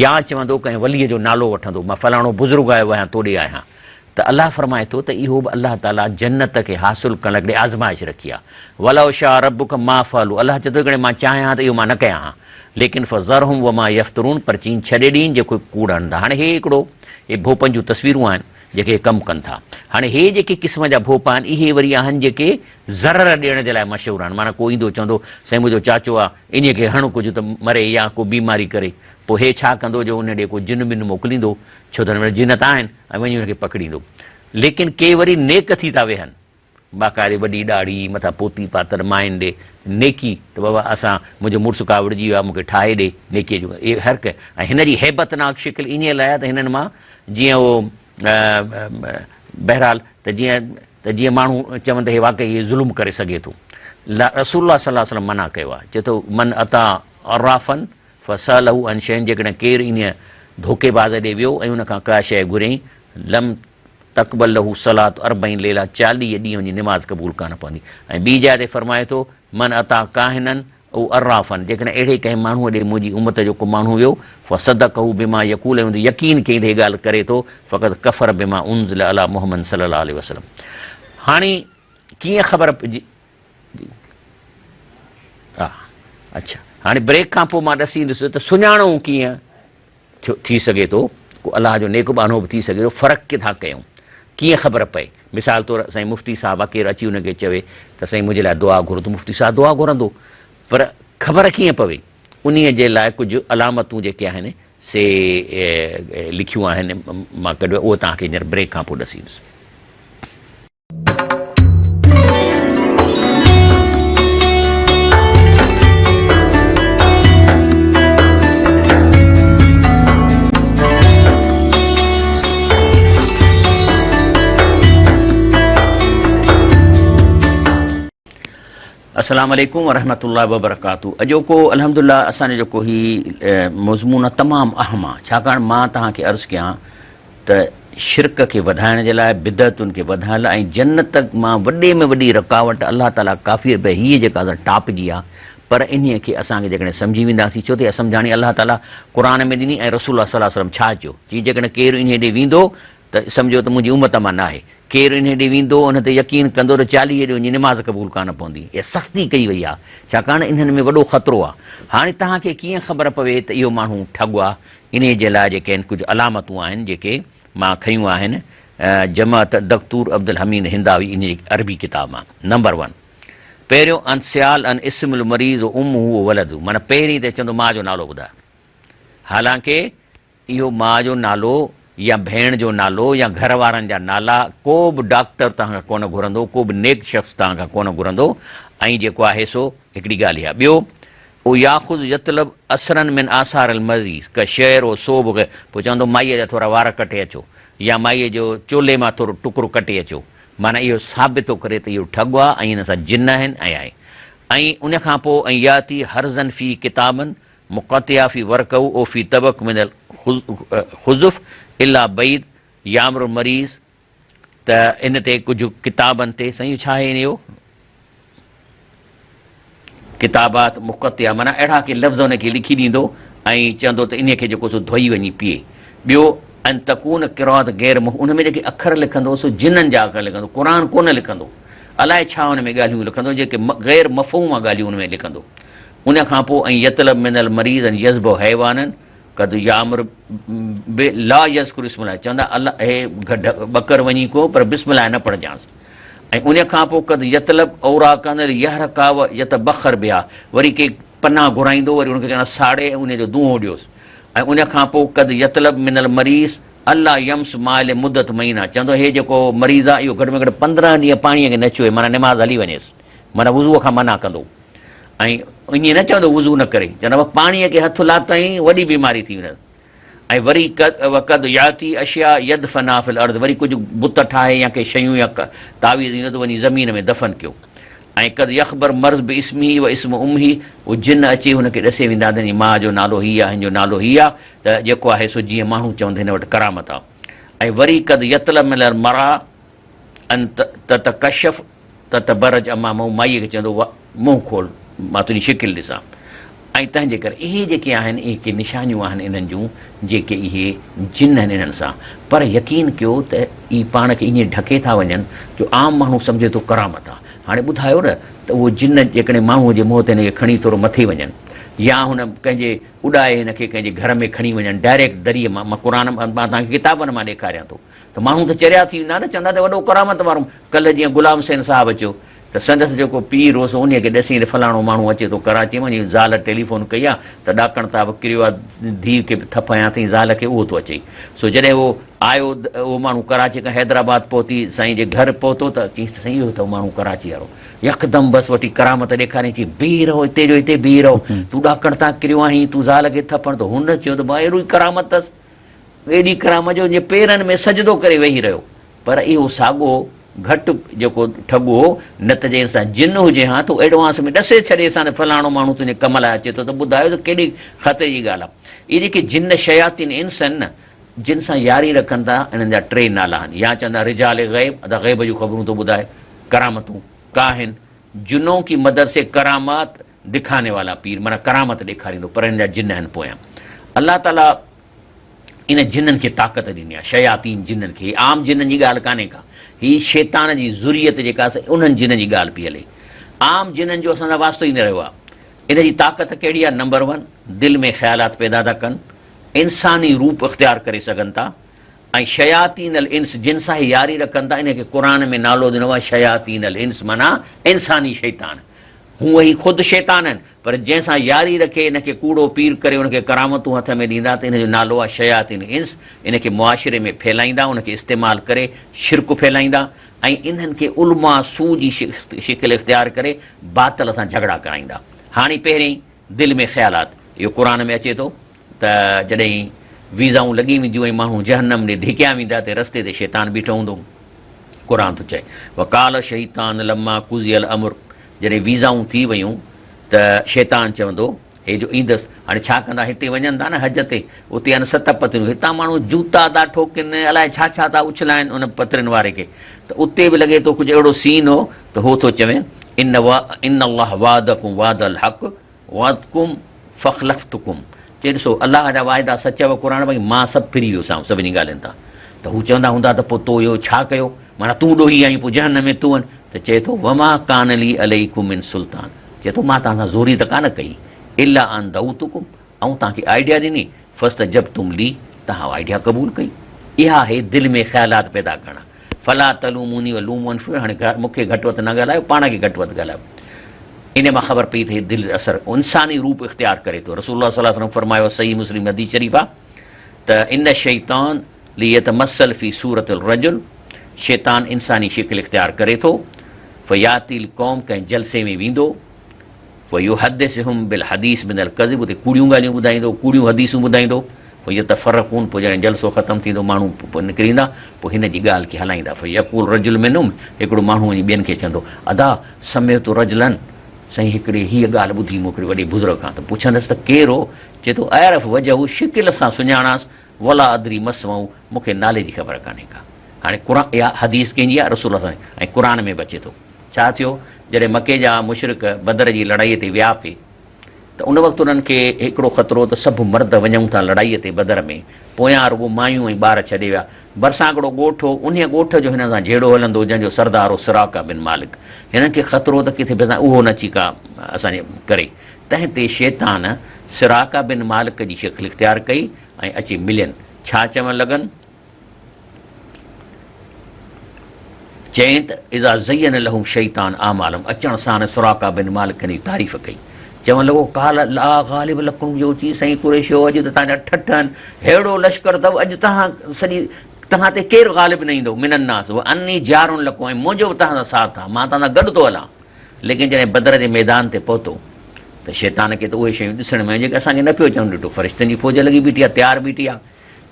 يا چوندو ڪنهن وليء جو نالو وٺندو، مان فلاڻو بزرگ آيو آهيان، توڏي آهيان. ته الله فرمائي ٿو ته اهو به الله تعاليٰ جنت کي حاصل ڪرڻ لاء هڪڙي آزمائش رکي آهي. ولو شاء ربک ما فعلوا الله چئي ٿو جيڪڏهن مان چاهيان ها ته اهو مان نه ڪيان ها. ليڪن فذرهم وما يفترون پر چين ڇڏي ڏين جيڪو ڪوڙ هڻن ٿا. هاڻي هي هڪڙو هي ڀوپن جون تصويرون آهن جيڪي هي ڪم ڪن ٿا. هاڻي هي جيڪي قسم جا ڀوپا آهن اهي وري آهن جيڪي ضرر ڏيڻ جي لاء مشهور آهن، معنيٰ ڪو ايندو چوندو سائين منهنجو چاچو آ انهيء کي هڻ ڪجهه ته مري يا ڪو بيماري ڪري، پوء هي ڇا ڪندو جو ان ڏي ڪو جن ٻن موڪليندو، ڇو ته هن وٽ جن ته آهن ۽ وڃي ان کي پڪڙيندو. ليڪن ڪي وري نيڪ ٿي ٿا ويهن، باقاعدي وڏي ڏاڙهي، مٿان پوتي پاتل ماين ڏي نيڪي ته بابا اسان منهنجو مڙس ڪاوڙجي ويو آ مون کي ٺاهي ڏي، نيڪيء جو اهي هر ڪنهن ۽ هن جي هيبتناڪ شڪل انهيء لاء آ ته هنن مان جيئن اهو بهرحال ته جيئن ته جيئن ماڻهو چون ته هي واقعي هي ظلم ڪري سگهي ٿو. رسول الله صلي الله عليه وسلم منع ڪيو آهي، چئي ٿو، من اتيٰ عرافا فسأله عن شيء جيڪڏهن ڪير انهيء ڌوڪي باز ڏي ويو ۽ ان کان ڪا شيء گهريائين، لم تقبل له صلاة اربعين ليلة 40 ڏينهن جي نماز قبول ڪانه پوندي ۽ ٻي جاء تي فرمائي ٿو، من اتيٰ ڪاهنا او عرافا، جيڪڏهن اهڙي ڪنهن ماڻهوء ڏي منهنجي امت جو ڪو ماڻهو ويو، فصدقه بما يقول ۽ ان تي يقين ڪيائين ته هي ڳالهه ڪري ٿو، فقد ڪفر بما انزل علي محمد صلي الله عليه وسلم. هاڻي ڪيئن خبر اڇا هاڻي بريڪ کان پوء مان ڏسيندس ته سڃاڻو ڪيئن ٿيو ٿي سگهي ٿو ڪو الله جو نيڪ ٻانهو به ٿي سگهي ٿو فرق ڪٿان ڪيون ڪيئن خبر پئي مثال طور سائين مفتي صاحب آ ڪير اچي ان کي چوي ته سائين منهنجي لاء دعا گهرو ته مفتي صاحب دعا گهرندو پر خبر ڪيئن پوي انهي جي لاء ڪجهه علامتون جيڪي آهن سي لکيون آهن مان ڪڍيو اهو توهان کي هينئر بريڪ کان پوء ڏسيندس. السلام عليڪم ورحمة الله وبرڪاته اڄوڪو الحمدلله اسان جو جيڪو هي مضمون آ تمام اهم آ ڇاڪاڻ مان توهان کي عرض ڪيان ته شرڪ کي وڌائڻ جي لاء بدعتن کي وڌائڻ لاء ۽ جنت مان وڏي ۾ وڏي رڪاوٽ الله تعالي ڪافي به هيء جيڪا اسان ٽاپ جي آ پر انهيء کي اسان کي جيڪڏهن سمجهي وينداسين ڇو ته اها سمجهاڻي الله تعالي قرآن ۾ ڏني ۽ رسول الله صلي الله عليه وسلم ڇا چيو چي جيڪڏهن ڪير انهيء ڏي ويندو ته سمجهو ته منهنجي امت مان ناهي. ڪير انهيء ڏي ويندو، ان تي يقين ڪندو ته 40 ڏينهن جي نماز قبول ڪانه پوندي. اها سختي ڪئي وئي آهي، ڇاڪاڻ انهن ۾ وڏو خطرو آهي. هاڻي توهان کي ڪيئن خبر پوي ته اهو ماڻهو ٺڳ آهي؟ انهيء جي لاء جيڪي آهن ڪجهه علامتون آهن، جيڪي مان کنيون آهن جماعت دڪتور عبدالحميد هنداوي انهيء جي عربي ڪتاب مان. نمبر ون، پهريون ان سيال ان اسم المريض و امه و ولده معنيٰ پهرين ته چوندو ماء جو نالو ٻڌاء. حالانڪه اهو ماء جو نالو يا ڀيڻ جو نالو يا گهر وارن جا نالا ڪو به ڊاڪٽر توهان کان ڪونه گهرندو، ڪو به نيڪ شخص توهان کان ڪونه گهرندو ۽ جيڪو آهي سو هڪڙي ڳالهه اها. ٻيو او ياخذ يطلب اثرا من آثار المريض ڪشعر و ثوب وغيره پوء چوندو مائيء جا ٿورا وار ڪٽي اچو يا مائيء جو چولي مان ٿورو ٽڪرو ڪٽي اچو معنيٰ اهو ثابت ٿو ڪري ته اهو ٺڳ آهي ۽ هن سان جن آهن ۽ آهي ۽ ان کان پوء ۽ ياتي حرزا في ڪتابا مقطعه في ورقه او في طبق من الخزف الا بيض يامر المريض ته ان تي ڪجهه ڪتابن تي سائين ڇا آهي اهو ڪتابات مقطعه معنيٰ اهڙا ڪي لفظ ان کي لکي ڏيندو ۽ چوندو ته انهي کي جيڪو سو ڌوئي وڃي پيئي ٻيو ان تڪون قرات غير ان ۾ جيڪي اکر لکندو سو جنن جا اکر لکندو قرآن ڪونه لکندو الائي ڇا ان ۾ ڳالهيون لکندو جيڪي غير مفهوم ڳالهيون ان ۾ لکندو ان کان پوء ان يطلب من المريض ان يذبح حيوانا قد يامر به لا يذڪر اسم الله چوندا الله هي گڍ ٻڪر وڃي ڪو پر بسم الله نه پڙهجانس ۽ ان کان پوء قد يطلب اوراقا يحرقا و يتبخر بها وري ڪي پنا گهرائيندو وري ان کي چوندا ساڙي ۽ ان جو دونهون ڏيوس ۽ ان کان پوء قد يطلب من المريض الا يمس ماء لمدت مهينه چوندو هي جيڪو مريض آهي اهو گهٽ ۾ گهٽ 15 ڏينهن پاڻي کي نه ڇهي معنيٰ نماز هلي وڃيس معنيٰ وضوء کان منع ڪندو ۽ ائين نه چوندو وضو نه ڪري، چوندو بابا پاڻيء کي هٿ لاتائين وڏي بيماري ٿي ويندس ۽ وري وقد ياتي اشياء يدفنها في الارض وري ڪجهه بت ٺاهي يا ڪي شيون يا تعويذ ڏيندو ته وڃي زمين ۾ دفن ڪيو ۽ قد يخبر مرض باسمه و اسم امه اهو جن اچي هن کي ڏسي ويندا ته هن جي ماء جو نالو هي آهي هن جو نالو هي آهي ته جيڪو آهي سو جيئن ماڻهو چون ته هن وٽ ڪرامت آهي ۽ وري قد يطلب من المراء ان تتڪشف تتبرج امامه مائيء کي چوندو هو منهن کول مان تنهنجي شڪل ڏسان ۽ تنهن جي ڪري اهي جيڪي آهن اهي ڪي نشانيون آهن انهن جون جيڪي اهي جن آهن انهن سان پر يقين ڪيو ته اهي پاڻ کي ائين ڍڪي ٿا وڃن جو عام ماڻهو سمجهي ٿو ڪرامت آهي هاڻي ٻڌايو نه ته اهو جن جيڪڏهن ماڻهوء جي منهن تي هن کي کڻي ٿورو مٿي وڃن يا هن ڪنهن جي اڏائي هن کي ڪنهن جي گهر ۾ کڻي وڃن ڊائريڪٽ دريء مان مان قرآن مان توهان کي ڪتابن مان ڏيکاريان ٿو ته ماڻهو ته چريا ٿي ويندا نه، چوندا ته وڏو ڪرامت وارو. ڪلهه جيئن غلام حسين صاحب چيو ته سندس جيڪو پير هو سو انهيء کي ڏسين ته فلاڻو ماڻهو اچي ٿو ڪراچيء مان، جنهن زال ٽيليفون ڪئي آ ته ڏاڪڻ تان به ڪريو آ، ڌيء کي به ٿڦ هنيا اٿئين، زال کي اهو ٿو اچئي. سو جڏهن اهو آيو، اهو ماڻهو ڪراچيء کان حيدرآباد پهتي سائين جي گهر پهتو ته چيس ته سائين اهو اٿئو ماڻهو ڪراچيء وارو. يڪدم بس وٺي ڪرامت ڏيکاريائين، چي بيهي رهو هتي جو هتي بيهي رهو، تون ڏاڪڻ تان ڪريو آهين، تون زال کي ٿڦ هڻ ته هن چيو ته ڀاء اهڙو ئي ڪرامت اٿس. ايڏي ڪرامت جو ان جي پيرن ۾ سجدو ڪري ويهي رهيو. پر اهو ساڳو گهٽ جيڪو ٺڳ هو، نه ته جي ان سان جن هجي ها ته ايڊوانس ۾ ڏسي ڇڏيس ها ته فلاڻو ماڻهو تنهنجي ڪم لاء اچي ٿو ته ٻڌايو ته ڪيڏي خطري جي ڳالهه آهي. اهي جيڪي جن شياطين انس آهن نه، جن سان ياري رکن ٿا، انهن جا ٽي نالا آهن. يا چوندا رجال غيب، ادا غيب جون خبرون ٿو ٻڌائي، ڪرامتون، ڪاهن، جنون ڪي مدد سي ڪرامات دکاني والا پير، معنيٰ ڪرامت ڏيکاريندو، پر انهن جا جن آهن پويان. الله تعاليٰ ان جنن کي طاقت ڏني آهي، شياطين جنن کي، هي عام جنن جي ڳالهه ڪانهي ڪا، هي شيطان جي ذريت جيڪا آهي انهن جنن جي ڳالهه پئي هلي. عام جنن جو اسان سان واسطو ئي نه رهيو آهي. ان جي طاقت ڪهڙي آهي؟ نمبر ون، دل ۾ خيالات پيدا ٿا ڪن، انساني روپ اختيار ڪري سگهن ٿا ۽ شياطين الانس جن سان هي ياري رکن ٿا انهن کي قرآن ۾ نالو ڏنو آهي شياطين الانس معنيٰ انساني شيطان. هونء هي خود شيطان آهن پر جنهن سان ياري رکي ان کي ڪوڙو پير ڪري ان کي ڪرامتون هٿ ۾ ڏيندا ته ان جو نالو آهي شياطين الانس. ان کي معاشري ۾ ڦهلائيندا، ان کي استعمال ڪري شرڪ ڦهلائيندا ۽ انهن کي علماء سوء جي شڪل اختيار ڪري باطل سان جهڳڙا ڪرائيندا. هاڻي پهرين دل ۾ خيالات، اهو قرآن ۾ اچي ٿو ته جڏهن ويزائون لڳي وينديون ۽ ماڻهو جهنم ڏي ڌڪيا ويندا ته رستي تي شيطان بيٺو هوندو. قرآن ٿو چئي، وقال الشيطان لما قضي الامر جڏهن ويزائون ٿي ويون ته شيطان چوندو، هي جو ايندس، هاڻي ڇا ڪندا، هتي وڃن ٿا نه حج تي، اتي آهن ست پتريون، هتان ماڻهو جوتا ٿا ٺوڪين، الائي ڇا ڇا ٿا اڇلائن ان پترين واري کي، ته اتي به لڳي ٿو ڪجهه اهڙو سين هو ته هو ٿو چوي، ان ان الله وعدڪم وعد الحق وعدڪم فخلفتڪم، چئي ڏسو الله جا واعدا سچ هئا قرآن باقي مان سڀ ڦري ويو سان سڀني ڳالهين تان، ته هو چوندا هوندا ته پوء تو اهو ڇا ڪيو، معنيٰ تون ڏوهي آهين پوء جهنم ۾ تون وڃ، ته چئي ٿو وما ڪان لي عليڪم من سلطان، چئي ٿو مان توهان سان زوري ته ڪانه ڪئي، الا ان دعوتڪم، آئون توهان کي آئيڊيا ڏني، فاستجبتم لي، توهان آئيڊيا قبول ڪئي. اها آهي دل ۾ خيالات پيدا ڪرڻ. فلا تلوموني ولوموا انفسکم، هاڻي مون کي گهٽ وڌ نه ڳالهايو، پاڻ کي گهٽ وڌ ڳالهايو. ان مان خبر پئي ته هي دل جو اثر انساني روپ اختيار ڪري ٿو. رسول الله صلي الله عليه وسلم فرمايو، صحيح مسلم حديث شريف آهي ته ان الشيطان ليتمثل في صورة الرجل، شيطان انساني شڪل اختيار ڪري ٿو، فياتي القوم، ڪنهن جلسي ۾ ويندو، فيحدثهم بالحديث من الڪذب، اتي ڪوڙيون ڳالهيون ٻڌائيندو، ڪوڙيون حديثون ٻڌائيندو، فيتفرقون، پوء جڏهن جلسو ختم ٿيندو ماڻهو پوء نڪري ايندا، پوء هن جي ڳالهه کي هلائيندا، فيقول رجل منهم، هڪڙو ماڻهو وڃي ٻين کي چوندو، ادا سمعت رجلا، سائين هڪڙي هيء ڳالهه ٻڌي مون هڪڙي وڏي بزرگ کان، ته پڇندس ته ڪير هو؟ چئي ٿو اعرف وجهه، شڪل سان سڃاڻانس، ولا ادري ما اسمه، مون کي نالي جي خبر ڪانهي ڪا. هاڻي قرآن اها حديث ڪنهن جي آهي؟ رسول الله صلي ۽ قرآن ۾ به اچي ٿو. ڇا ٿيو؟ جڏهن مڪي جا مشرڪ بدر جي لڙائيء تي ويا پئي ته ان وقت انهن کي هڪڙو خطرو ته سڀ مرد وڃون ٿا لڙائيء تي بدر ۾، پويان رڳو مايون ۽ ٻار ڇڏي ويا. ڀرسان هڪڙو ڳوٺ هو، انهيء ڳوٺ جو هنن سان جهيڙو هلندو هو، جنهن جو سردار هو سراقه بن مالڪ. هنن کي خطرو ته ڪٿي ڀرسان اهو نه اچي ڪا اسان جي ڪري. تنهن تي شيطان سراقه بن مالڪ جي شڪل اختيار ڪئي ۽ اچي ملين. ڇا چوڻ لڳن؟ چيائين ته اذا زين لهم شيطان اعمالهم اچڻ ساڻ سراقه بن مالڪ جي تعريف ڪئي. چوڻ لڳو قال لا غالب لڪم جو چي سائين قريشو اڄ ته توهان جا ٺٺ آهن، ههڙو لشڪر اٿو اڄ توهان سڄي توهان تي ڪير غالب نه ايندو من الناس واني جار لڪم ۽ منهنجو به توهان سان ساٿ آهي مان توهان سان گڏ ٿو هلان. ليڪن جڏهن بدر جي ميدان تي پهتو ته شيطان کي ته اهي شيون ڏسڻ ۾ آيون جيڪي اسان کي نه پيو اچن ڏٺو فرشتن جي فوج لڳي بيٺي آهي تيار بيٺي آهي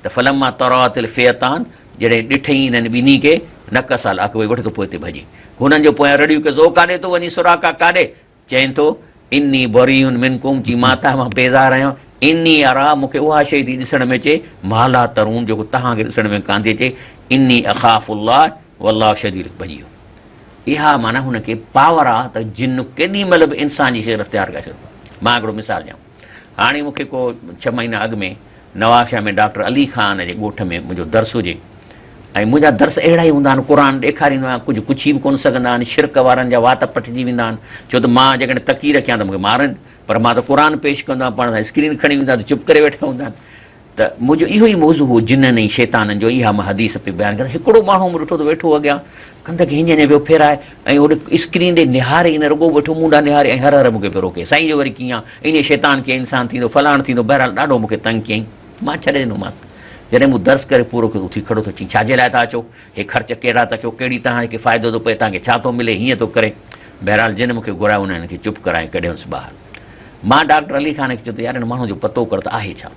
ته فلما تراءت الفئتان جڏهن ڏٺئين انهن ٻنهي کي نڪس علي عقبيه وٺ ٿو پوئتي ڀڄي هنن جو پويان رڙيون ڪيس او ڪاڏي ٿو وڃين سراقه ڪاڏي چئين ٿو اني بريء منڪم چي مان توهان مان بيزار آهيان اني ارا مون کي اها شيء ٿي ڏسڻ ۾ اچي ما لا ترون جيڪو توهان کي ڏسڻ ۾ ڪانه ٿي اچي اني اخاف الله والله شديد ڀڄي ويو اها معنيٰ هن کي پاور آ ته جن ڪيڏي مهل به انسان جي شڪل اختيار ڪري سگهي ٿو. مان هڪڙو مثال ڏيان. هاڻي مون کي ڪو ڇهه مهينا اڳ ۾ نوابشاهه ۾ ڊاڪٽر علي خان جي ڳوٺ ۾ منهنجو درس هجي ۽ منهنجا درس اهڙا ئي هوندا آهن قرآن ڏيکاريندو آهيان ڪجهه پڇي به ڪونه سگهندا آهن شرڪ وارن جا وات پٽجي ويندا آهن ڇو ته مان جيڪڏهن تقرير ڪيان ته مون کي مارن پر مان ته قرآن پيش ڪندو آهيان پاڻ سان اسڪرين کڻي ويندا ته چپ ڪري ويٺا هوندا آهن ته منهنجو اهو ئي موضوع هو جنن ۽ شيطانن جو اها مان حديث پئي بيان ڪيان ته هڪڙو ماڻهو مون ڏٺو ته ويٺو هو اڳيان ڪنڌ کي هيئن هيئن پيو ڦيرائي ۽ هوڏي اسڪرين ڏي نهاري ئي نه رڳو ويٺو مون ڏانهن نهاري ۽ هر هر مون کي پيو روڪي سائين جو وري ڪيئن آ انهيء شيطان ڪيئن انسان ٿيندو فلاڻ ٿيندو بهرحال ڏاڍو مون کي تنگ ڪيائين مان ڇڏي ڏنومانس جڏهن مون درس ڪري پورو ڪيو اٿي کڙو ٿيو چيائين ڇا جي لاء ٿا اچو هي خرچ ڪهڙا ٿا ڪيو ڪهڙي توهان کي فائدو ٿو پئي توهان کي ڇا ٿو ملي هيئن ٿو ڪري بهرحال جن مون کي گهرايو انهن کي چپ ڪرائي ڪڍيونس ٻاهر مان ڊاڪٽر علي خان کي چيو ته يار هن ماڻهو جو پتو ڪر ته آهي ڇا؟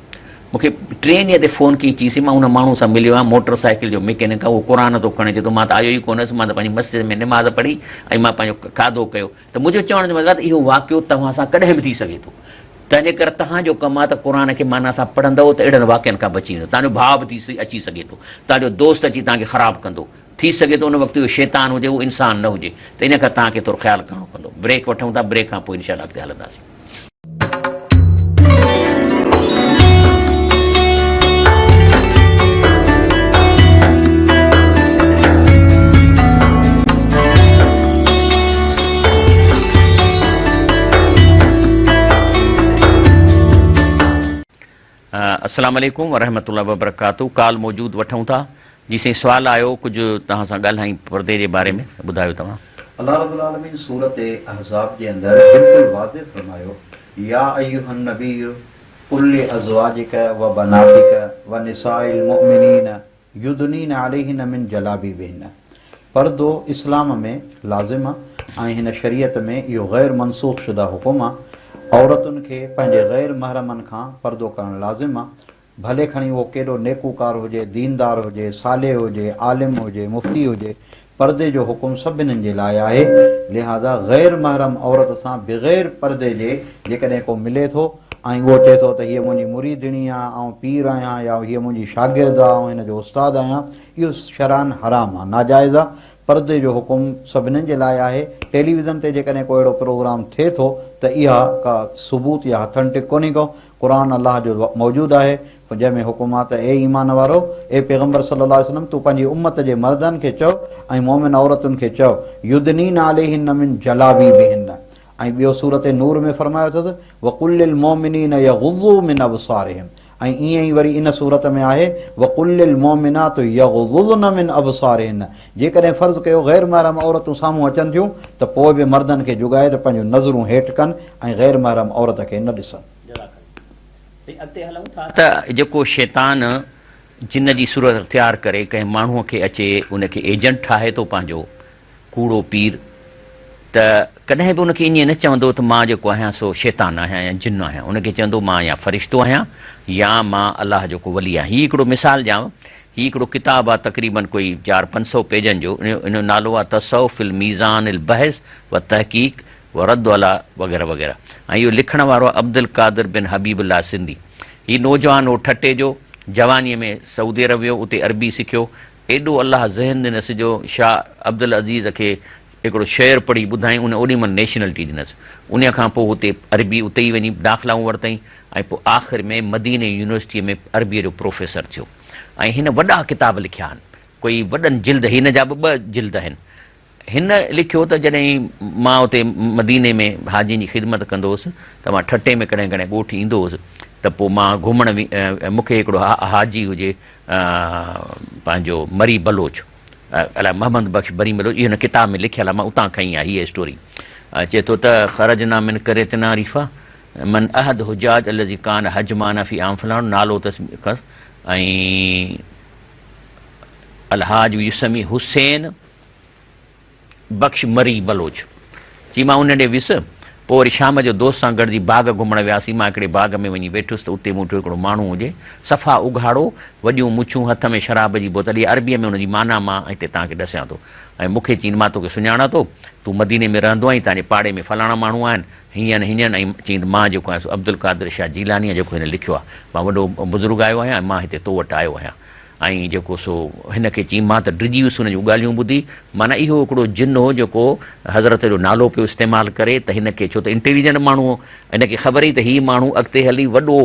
مون کي ٽئين ڏينهن تي فون ڪئي چيس مان ان ماڻهو سان مليو آهيان موٽر سائيڪل جو مڪينڪ آهي اهو قرآن ٿو کڻي چئي ٿو مان ته آيو ئي ڪونه هيس مان ته پنهنجي مسجد ۾ نماز پڙهي ۽ مان پنهنجو کاڌو ڪيو ته منهنجو چوڻ جو مطلب ته اهو واقعو توهان سان ڪڏهن به ٿي سگهي ٿو تنهنجي ڪري توهان جو ڪم آهي ته قرآن کي معنيٰ سان پڙهندؤ ته اهڙن واقعن کان بچي ويندؤ توهان جو ڀاء به ٿي اچي سگهي ٿو توهان جو دوست اچي توهان کي خراب ڪندو ٿي سگهي ٿو ان وقت اهو شيطان هجي اهو انسان نه هجي ته ان کان توهان کي ٿورو خيال ڪرڻو پوندو. بريڪ وٺون ٿا بريڪ کان پوء انشاء الله اڳتي هلنداسين. السلام عليڪم ورحمة الله وبرڪاته ڪال موجود وٺون ٿا جي سائين سوال آيو ڪجهه توهان سان ڳالهائين پردي جي باري ۾ ٻڌايو توهان. الله رب العالمين سورة احزاب جي اندر بلڪل واضح فرمايو يا ايها النبي قل لازواجک وبناتک ونساء المؤمنين يدنين عليهن من جلابيبهن پردو اسلام ۾ لازم آ ۽ هن شريعت ۾ اهو غير منسوخ شده حڪم آ عورتن کي پنهنجي غير محرمن کان پردو ڪرڻ لازم آ ڀلي کڻي اهو ڪيڏو نيڪوڪار هجي، ديندار هجي، صالح هجي، عالم هجي، مفتي هجي، پردي جو حڪم سڀنن جي لاء آهي، لهٰذا غير محرم عورت سان بغير پردي جي جيڪڏهن ڪو ملي ٿو ۽ اهو چئي ٿو ته هيء منهنجي مريدڻي آ، آئون پير آهيان يا هيء منهنجي شاگرد آ، آئون هن جو استاد آهيان، اهو شرعاً حرام آ، ناجائز آ، پردي جو حڪم سڀنن جي لاء آهي، ٽيليويزن تي جيڪڏهن ڪو اهڙو پروگرام ٿئي ٿو ته اها ڪا ثبوت يا اٿنٽڪ ڪونهي ڪو، قرآن الله جو موجود آهي، جنهن ۾ حڪم آهي ته اي ايمان وارؤ! اي پيغمبر صلّي الله عليه وسلّم! تون پنهنجي امت جي مردن کي چئو ۽ مؤمن عورتن کي چئو، يدنين عليهن من جلابيبهن ۽ ٻيو سورة نور ۾ فرمايو اٿس، وقل للمؤمنين يغضوا من ابصارهم ۽ ائين ئي وري ان سورت ۾ آهي، وقل للمؤمنات يغضضن من ابصارهن جيڪڏهن فرض ڪيو غير محرم عورتون سامهون اچن ٿيون ته پوء به مردن کي جڳائي ته پنهنجون نظرون هيٺ ڪن ۽ غير محرم عورت کي نه ڏسن. جزاڪ الله. سائين اڳتي هلون ٿا ته جيڪو شيطان جن جي صورت اختيار ڪري ڪنهن ماڻهوء کي اچي ان کي ايجنٽ ٺاهي ٿو پنهنجو ڪوڙو پير ته ڪڏهن به ان کي ائين نه چوندو ته مان جيڪو آهيان سو شيطان آهيان يا جن آهيان ان کي چوندو مان يا فرشتو آهيان يا مان الله جو ڪو ولي آهيان. هي هڪڙو مثال ڏيانو هي هڪڙو ڪتاب آهي تقريبن ڪوئي چار پنج سئو پيجن جو ان جو نالو آهي تصوف في الميزان البحث والتحقيق ورد علي وغيره وغيره ۽ اهو لکڻ وارو آهي عبدالقادر بن حبيب الله سنڌي. هي نوجوان هو ٺٽي جو، جوانيء ۾ سعودي عرب ويو، اتي عربي سکيو. ايڏو الله ذهن ڏنس جو شاهه عبدالعزيز کي هڪڙو شعر پڙهي ٻڌائين، ان اوڏي مهل نيشنلٽي ڏنس. انهيء کان پوء هتي عربي اتي ئي وڃي داخلائون ورتائين ۽ پوء آخر ۾ مديني يونيورسٽيء ۾ عربيء جو پروفيسر ٿيو ۽ هن وڏا ڪتاب لکيا آهن. ڪوئي وڏن جلد، هن جا به ٻه جلد آهن. هن لکيو ته جڏهن مان اتي مديني ۾ حاجين جي خدمت ڪندو هوس ته مان ٺٽي ۾ ڪڏهن ڪڏهن ڳوٺ ايندو هوس ته پوء مان گهمڻ مون کي هڪڙو حاجي هجي پنهنجو مري بلوچ الائي محمد بخش بري بلوچ اهو هن ڪتاب ۾ لکيل آهي مان اتان کنئي آهي هيء اسٽوري چئي ٿو ته خرجنا من قريتنا ريفا من احد حجاج الذي ڪان حج معنا في عام فلاڻو نالو اٿس ۽ الحاج يسمي حسين بخش مري بلوچ چي مان ان ڏي ويس، پوء وري شام جو دوست سان گڏجي باغ گهمڻ وياسين، مان هڪڙي باغ ۾ وڃي ويٺس ته اتي مون ڏٺو هڪڙو ماڻهو هجي، صفا اگهاڙو، وڏيون مڇون، هٿ ۾ شراب جي بوتل، اها عربيء ۾ ان جي معنيٰ مان هتي توهان کي ڏسيان ٿو ۽ مون کي چين مان توکي سڃاڻان ٿو، تون مديني ۾ رهندو آهين، توهان جي پاڙي ۾ فلاڻا ماڻهو آهن، هينئن هينئن ۽ چين ته مان جيڪو آهيان سو عبدالقادر شاهه جيلاني آهيان جيڪو هن لکيو آهي، مان وڏو بزرگ آيو آهيان ۽ مان هتي تو وٽ آيو آهيان. ۽ جيڪو سو هن کي چيم، مان ته ڊڄي ويس هن جون ڳالهيون ٻڌي، معنيٰ اهو هڪڙو جن هو جيڪو حضرت جو نالو پيو استعمال ڪري ته هن کي ڇو ته انٽيليجنٽ ماڻهو هو، هن کي خبر هئي ته هي ماڻهو اڳتي هلي وڏو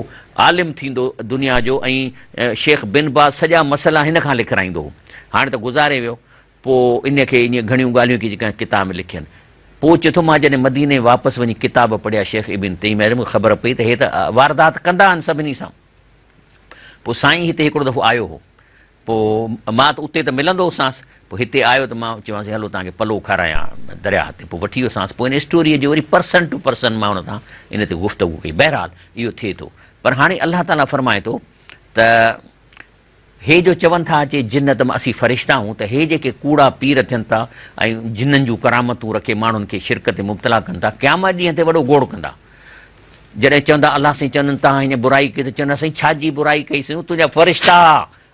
عالم ٿيندو دنيا جو ۽ شيخ بن باز سڄا مسئلا هن کان لکرائيندو هو. هاڻي ته گذاري ويو. پوء ان کي ائين گهڻيون ڳالهيون ڪي جيڪي ڪتاب ۾ لکين. پوء چئي ٿو مان جڏهن مديني واپس وڃي ڪتاب پڙهيا شيخ ابن تيميه مون کي خبر پئي ته هي ته واردات ڪندا آهن سڀني سان. پوء سائين هتي هڪڙو دفعو آيو هو. پوء مان ته اتي ته ملندو هوسانس. پوء هتي آيو ته مان چيومانس هلو توهان کي پلو کارايان درياهه تي. پوء وٺي ويوسانس. پوء ان اسٽوريء جي وري پرسن ٽو پرسن مان هن سان ان تي گفتگو ڪئي. بهرحال اهو ٿئي ٿو. پر هاڻي الله تعاليٰ فرمائي ٿو ته هي جو چون ٿا اچي جن ته اسين فرشتا آهيون ته هي جيڪي ڪوڙا پير ٿين ٿا ۽ جنن جون ڪرامتون رکي ماڻهن کي شرڪ تي مبتلا ڪن ٿا قيامت ڏينهن تي وڏو گوڙ ڪندا. جڏهن چوندا الله سائين چوندن توهان هن برائي ڪئي ته چوندا سائين ڇا جي برائي ڪئي سين تنهنجا فرشتا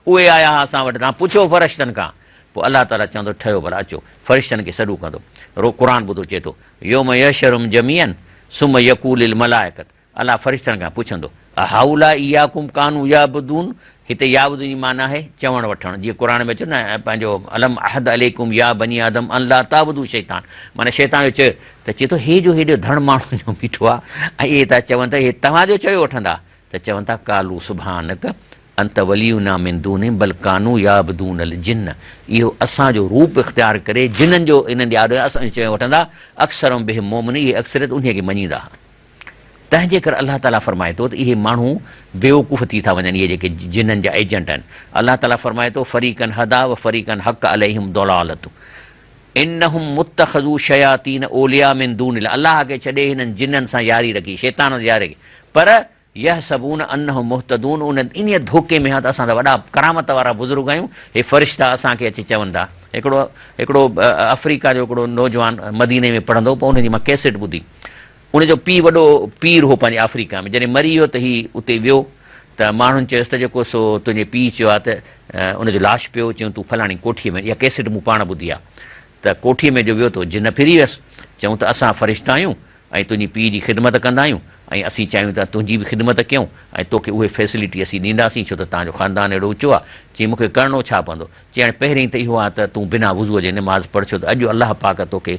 اهي آيا ها اسان وٽ توهان پڇو فرشتن کان پوء الله تعالي چوندو ٺهيو ڀلا اچو فرشتن کي سڏ ڪندو رو قرآن ٻڌو چئي ٿو يوم يحشرهم جميعا ثم يقول للملائڪة الله فرشتن کان پڇندو، اهؤلاء اياڪم ڪانوا يعبدون، هتي يعبدون جي معنيٰ آهي چوڻ وٺڻ، جيئن قرآن ۾ اچيو نه پنهنجو الم اعهد عليڪم يا بني آدم ان لا تعبدوا الشيطان معنيٰ شيطان جو چيو ته چئي ٿو هي جو هيڏو ڌڻ ماڻهن جو بيٺو آهي ۽ اهي ٿا چون ته هي توهان جو چيو وٺندا ته چون ٿا قالوا سبحانڪ انت ولينا من دونهم بل ڪانوا يعبدون الجن اهو اسان جو روپ اختيار ڪري جنن جو انهن جي آڏو اسان جو چيو وٺندا اڪثرهم بهم مؤمنون اهي اڪثريت انهيء کي مڃيندا. تنهن جي ڪري الله تعاليٰ فرمائي ٿو ته اهي ماڻهو بيوقوف ٿي ٿا وڃن، اهي جيڪي جنن جا ايجنٽ آهن. الله تعاليٰ فرمائي ٿو، فريقا هديٰ و فريقا حق عليهم الضلالة انهم متخذو شياطين اولياء من دون الله الله کي ڇڏي هنن جنن سان ياري رکي، شيطانن سان ياري رکي، پر يحسبون انهم مهتدون انهن انهيء ڌوڪي ۾ ها ته اسان ته وڏا ڪرامت وارا بزرگ آهيون، هي فرشتا اسان کي اچي چون ٿا. هڪڙو هڪڙو آفريڪا جو هڪڙو نوجوان مديني ۾ پڙهندو هو، پوء ان جي مان ڪيسيٽ ٻڌي. ان جو پيء وڏو پير هو پنهنجي آفريڪا ۾، جڏهن مري ويو ته هي اتي ويو ته ماڻهن چيس ته جيڪو سو تنهنجي پيء چيو آهي ته ان جو لاش پيو، چيائون تون فلاڻي ڪوٺيء ۾، اها ڪيسيٽ مون پاڻ ٻڌي آهي، ته ڪوٺيء ۾ جو ويو ته جن ڦري ويس، چيائون ته اسان فرشتا آهيون ۽ تنهنجي پيء جي خدمت ڪندا آهيون ۽ اسين چاهيون ٿا تنهنجي به خدمت ڪيون ۽ توکي اهي فيسلٽي اسين ڏينداسين ڇو ته توهان جو خاندان اهڙو اوچو آهي. چيائين مون کي ڪرڻو ڇا پوندو؟ چيائين هاڻي پهرين ته اهو آهي ته تون بنا وضوء جي نماز پڙهه ڇو ته اڄ الله پاڪ توکي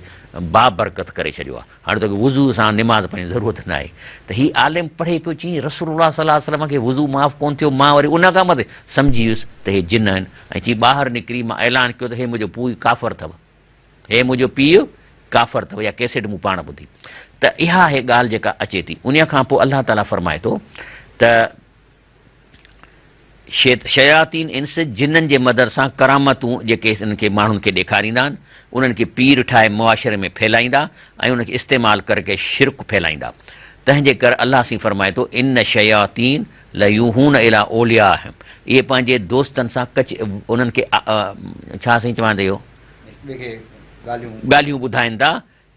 بابرڪت ڪري ڇڏيو آهي. هاڻي توکي وضوء سان نماز پڙهڻ جي ضرورت ناهي. ته هي عالم پڙهي پيو چيائين رسول الله صلي الله عليه وسلم کي وضو معاف ڪونه ٿيو مان وري ان کان مٿي سمجهي ويس ته هي جن آهن ۽ چي ٻاهر نڪري مان اعلان ڪيو ته هي منهنجو پوء ڪافر اٿو. هي منهنجو پيء ڪافر اٿو اها ڪيسيٽ مون پاڻ ٻڌي ته اها آهي ڳالهه جيڪا اچي ٿي انهيء کان پوء الله تعاليٰ فرمائي ٿو ته شياطين انس جنن جي مدد سان ڪرامتون جيڪي انهن کي ماڻهن کي ڏيکاريندا آهن انهن کي پير ٺاهي معاشري ۾ ڦهلائيندا ۽ انهن کي استعمال ڪرڪي شرڪ ڦهلائيندا تنهن جي ڪري الله سين فرمائي ٿو ان شياطين ليوحون الي اوليائهم اهي پنهنجي دوستن سان ڪچ انهن کي ڇا سائين چوان ته اهو ڳالهيون ٻڌائين ٿا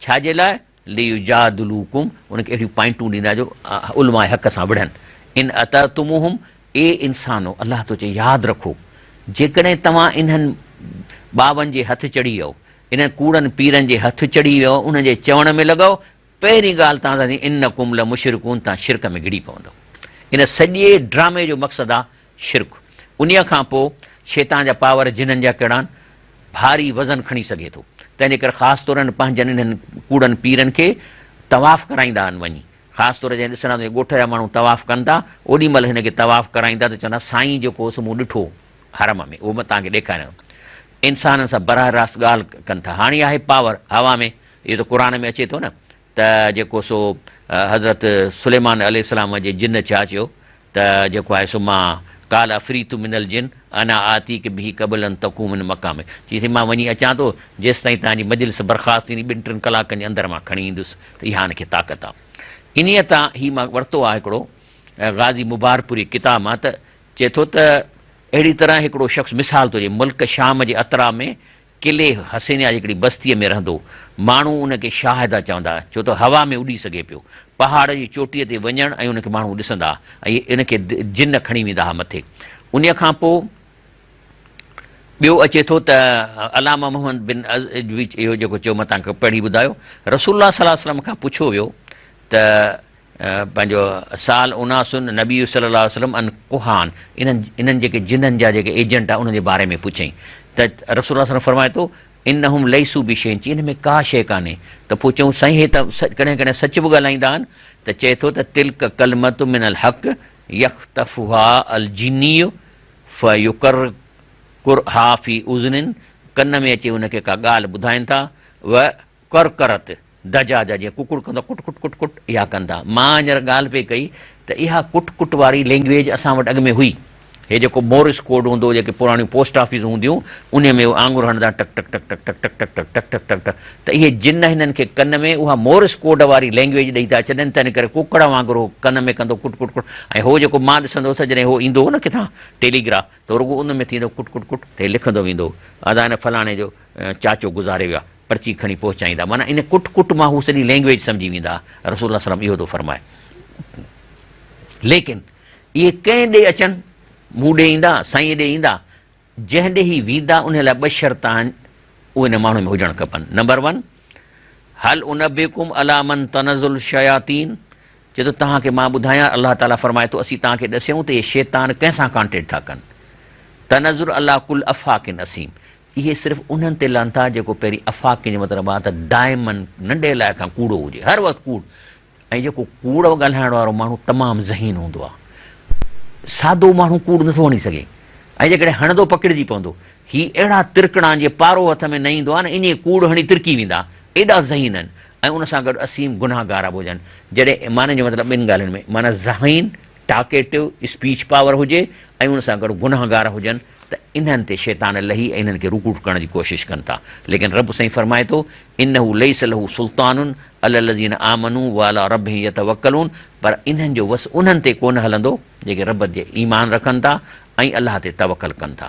ڇا جي لاء ليجادلوڪم انهن کي اهڙيون پوائنٽون ڏيندا جو علماء حق سان وڙهن ان اطعتموهم اي انسانو الله ٿو چئي ياد رکو جيڪڏهن توهان انهن ٻاون جي هٿ چڙهي ويو انهن ڪوڙن پيرن جي هٿ چڙهي ويو انهن جي چوڻ ۾ لڳو پهرين ڳالهه توهان سان ٿي انڪم لمشرڪون توهان شرڪ ۾ گهڙي پوندؤ. ان سڄي ڊرامي جو مقصد آ شرڪ. انهيء کان پوء شيطان جا پاور جنن جا ڪهڙا آهن؟ ڀاري وزن کڻي سگهي ٿو. تنهن جي ڪري خاص طور هن پنهنجن انهن ڪوڙن پيرن کي طواف ڪرائيندا آهن وڃي. خاص طور جڏهن ڏسندا ته ڳوٺ جا ماڻهو طواف ڪن ٿا اوڏي مهل هن کي طواف ڪرائيندا ته چوندا سائين جيڪو هو سو مون ڏٺو حرم ۾ اهو مان توهان کي ڏيکاريان ٿو. انسانن سان براهه راست ڳالهه ڪن ٿا. هاڻي آهي پاور هوا ۾ اهو ته قرآن ۾ اچي ٿو نه ته جيڪو سو حضرت سليمان عليه السلام جي جن ڇا چيو ته جيڪو آهي سو مان قال عفريت من الجن انا آتيک به قبل ان تقوم من مقامک چيس مان وڃي اچان ٿو جيستائين توهان جي مجلس برخاست ٿيندي ٻن ٽن ڪلاڪن جي اندر مان کڻي ايندس ته اها هن کي طاقت آهي انهيء تان هي مان ورتو آهي هڪڙو غازي مبارڪپوري ڪتاب مان ته چئي ٿو ته اهڙي طرح هڪڙو شخص مثال ٿو ڏئي ملڪ شام جي اطراف ۾ قلعي حسينيه جي هڪڙي بستيء ۾ رهندو هو. ماڻهو ان کي شاهده چوندا ها، ڇو ته هوا ۾ اڏي سگهي پيو. پهاڙ جي چوٽيء تي وڃڻ ۽ ان کي ماڻهو ڏسندا ها ۽ ان کي جن کڻي ويندا ها مٿي. انهيء کان پوء ٻيو اچي ٿو ته علامه محمد بن اهو جيڪو چيو مان توهان کي پڙهي ٻڌايو. رسول الله صلي الله عليه وسلم کان پڇيو ويو ته پنهنجو سال اناس النبي صلي الله عليه وسلم عن ڪهان انهن انهن جيڪي جنن جا جيڪي ايجنٽ آهن انهن جي باري ۾ پڇيائين ته رسول الله صلي الله فرمائي ٿو انهم ليسوا بشيء چي ان ۾ ڪا شيء ڪانهي ته پوء چئون سائين هي ته ڪڏهن ڪڏهن سچ به ڳالهائيندا آهن ته چئي ٿو ته تلڪ ڪلمة من الحق يخطفها الجني فيقرقرها في اذن ڪن ۾ اچي ان کي ڪا ڳالهه ٻڌائين ٿا و ڪرڪرت دجاجه جيئن ڪڪڙ ڪندو آهي ڪٽ ڪٽ ڪٽ ڪٽ اها ڪن ٿا. مان هينئر ڳالهه پئي ڪئي ته اها ڪٽ ڪٽ واري لينگويج اسان وٽ اڳ ۾ هئي. هي جيڪو مورس ڪوڊ هوندو هو جيڪي پراڻيون پوسٽ آفيسون هونديون انهي ۾ اهي آڱر هڻندا ٽڪ ٽڪ ٽڪ ٽڪ ٽڪ ٽڪ ٽڪ ٽڪ ٽڪ ٽڪ ٽڪ ته اهي جن هنن کي ڪن ۾ اها مورس ڪوڊ واري لينگويج ڏئي ٿا ڇڏن تنهن ڪري ڪڪڙ وانگر هو ڪن ۾ ڪندو ڪٽ ڪٽ ڪٽ ۽ هو جيڪو مان ڏسندو هوس ته جڏهن هو ايندو هو نه ڪٿان ٽيليگراف ته رڳو ان ۾ ٿيندو ڪٽ ڪٽ ڪٽ ته هي لکندو ويندو هو ادا هن فلاڻي جو چاچو گذاري ويو آهي پرچي کڻي پهچائيندا معنيٰ ان ڪٽ ڪٽ مان هو سڄي لينگويج سمجهي ويندا رسول الله صلعم اهو ٿو فرمائي ليڪن اهي ڪنهن ڏي اچن مون ڏي ايندا سائين ڏي ايندا جنهن ڏي هي ويندا ان لاء ٻه شرط آهن اهي ان ماڻهو ۾ هجڻ کپن نمبر ون هل انبئڪم علي من تنزل الشياطين چئي ٿو توهان کي مان ٻڌايان الله تعالي فرمائي ٿو اسين توهان کي ڏسيون ته اهي شيطان ڪنهن سان ڪانٽيڪٽ ٿا ڪن تنزل علي ڪل افاڪ اثيم اهي صرف انهن تي لهن ٿا جيڪو پهرين افاقين جو مطلب آهي ته دائماً ننڍي لاء کان ڪوڙو هجي هر وقت ڪوڙ ۽ جيڪو ڪوڙ ڳالهائڻ وارو ماڻهو تمام ذهين هوندو آهي سادو ماڻهو ڪوڙ نٿو هڻي سگهي ۽ جيڪڏهن هڻندو پڪڙجي پوندو هي اهڙا ترڪڻا جي پارو هٿ ۾ نه ايندو آهي نه انهي ڪوڙ هڻي ترڪي ويندا ايڏا ذهين آهن. ۽ ان سان گڏ اسيم گنهگار به هجن. جڏهن معنيٰ جو مطلب ٻن ڳالهين ۾ معنيٰ ذهين، ٽاڪيٽو، اسپيچ پاور هجي ۽ ان سان گڏ گنهگار هجن ته انهن تي شيطان لهي ۽ انهن کي رڪوٽ ڪرڻ جي ڪوشش ڪن ٿا. ليڪن رب سائين فرمائي ٿو، انه ليس له سلطان علي الذين آمنوا وعلي ربهم يتوڪلون پر انهن جو وس انهن تي ڪونه هلندو جيڪي رب تي ايمان رکن ٿا ۽ الله تي توڪل ڪن ٿا.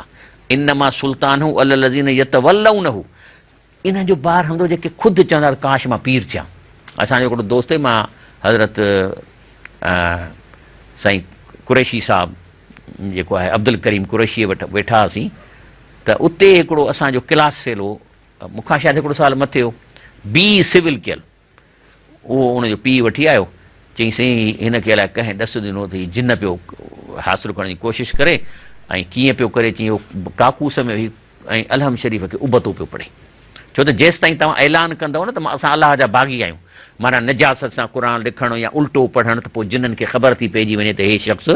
انما سلطانه علي الذين يتولونه انهن جو بار هوندو جيڪي خود چوندا ته ڪاش مان پير ٿيان. اسان جو هڪڙو دوست مان حضرت سائين قريشي صاحب جيڪو آهي عبدالڪريم قريشيء وٽ ويٺا هئاسين ته اتي هڪڙو اسان جو ڪلاس فيلو مون کان شايد هڪڙو سال مٿي هو بي اي سول ڪيل اهو ان جو پيء وٺي آيو. چيائين، سائين هن کي الائي ڪنهن ڏس ڏنو ته هي جن پيو حاصل ڪرڻ جي ڪوشش ڪري ۽ ڪيئن پيو ڪري. چيائين، اهو ڪاڪوس ۾ ويهي ۽ الحم شريف کي ابتو پيو پڙهي. ڇو ته جيستائين توهان اعلان ڪندؤ نه ته اسان الله جا باغي آهيون، معنيٰ نجاست سان قرآن لکڻ يا الٽو پڙهڻ ته پوء جنن کي خبر ٿي پئجي وڃي ته هي شخص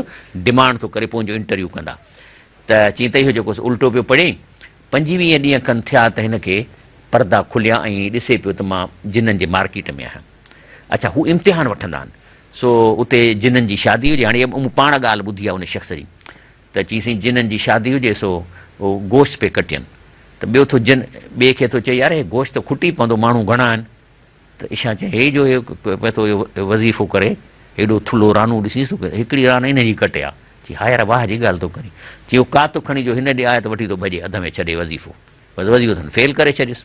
ڊمانڊ ٿو ڪري پوء ان جو انٽرويو ڪندا. ته چيائين ته اهو جيڪو الٽو پيو پڙهي. 25 ڏينهن کن ٿيا ته هن کي پردا کليا ۽ هي ڏسي پيو ته مان جنن جي مارڪيٽ ۾ آهيان. اڇا هو امتحان وٺندا آهن. سو اتي جنن جي شادي هجي. هاڻي مون پاڻ ڳالهه ٻڌي آهي ان شخص جي ته چيائين سائين جنن جي شادي هجي سو هو گوشت پئي ڪٽين ته ٻيو ٿو جن ٻئي کي ٿو چئي يار هي گوشت ته کٽي پوندو ماڻهو گهڻا آهن. ته عشا چيو، هي جو هي پئي ٿو اهو وظيفو ڪري، هيڏو ٿلهو رانو ڏسينس ٿو، هڪڙي ران ان جي ڪٽي آ. چي، ها يار واهه جي ڳالهه ٿو ڪرين. چي، اهو ڪات کڻي جو هن ڏي آيو ته وٺي ٿو ڀڄي، اڌ ۾ ڇڏي وظيفو. بس وظيفو اٿن فيل ڪري ڇڏيس.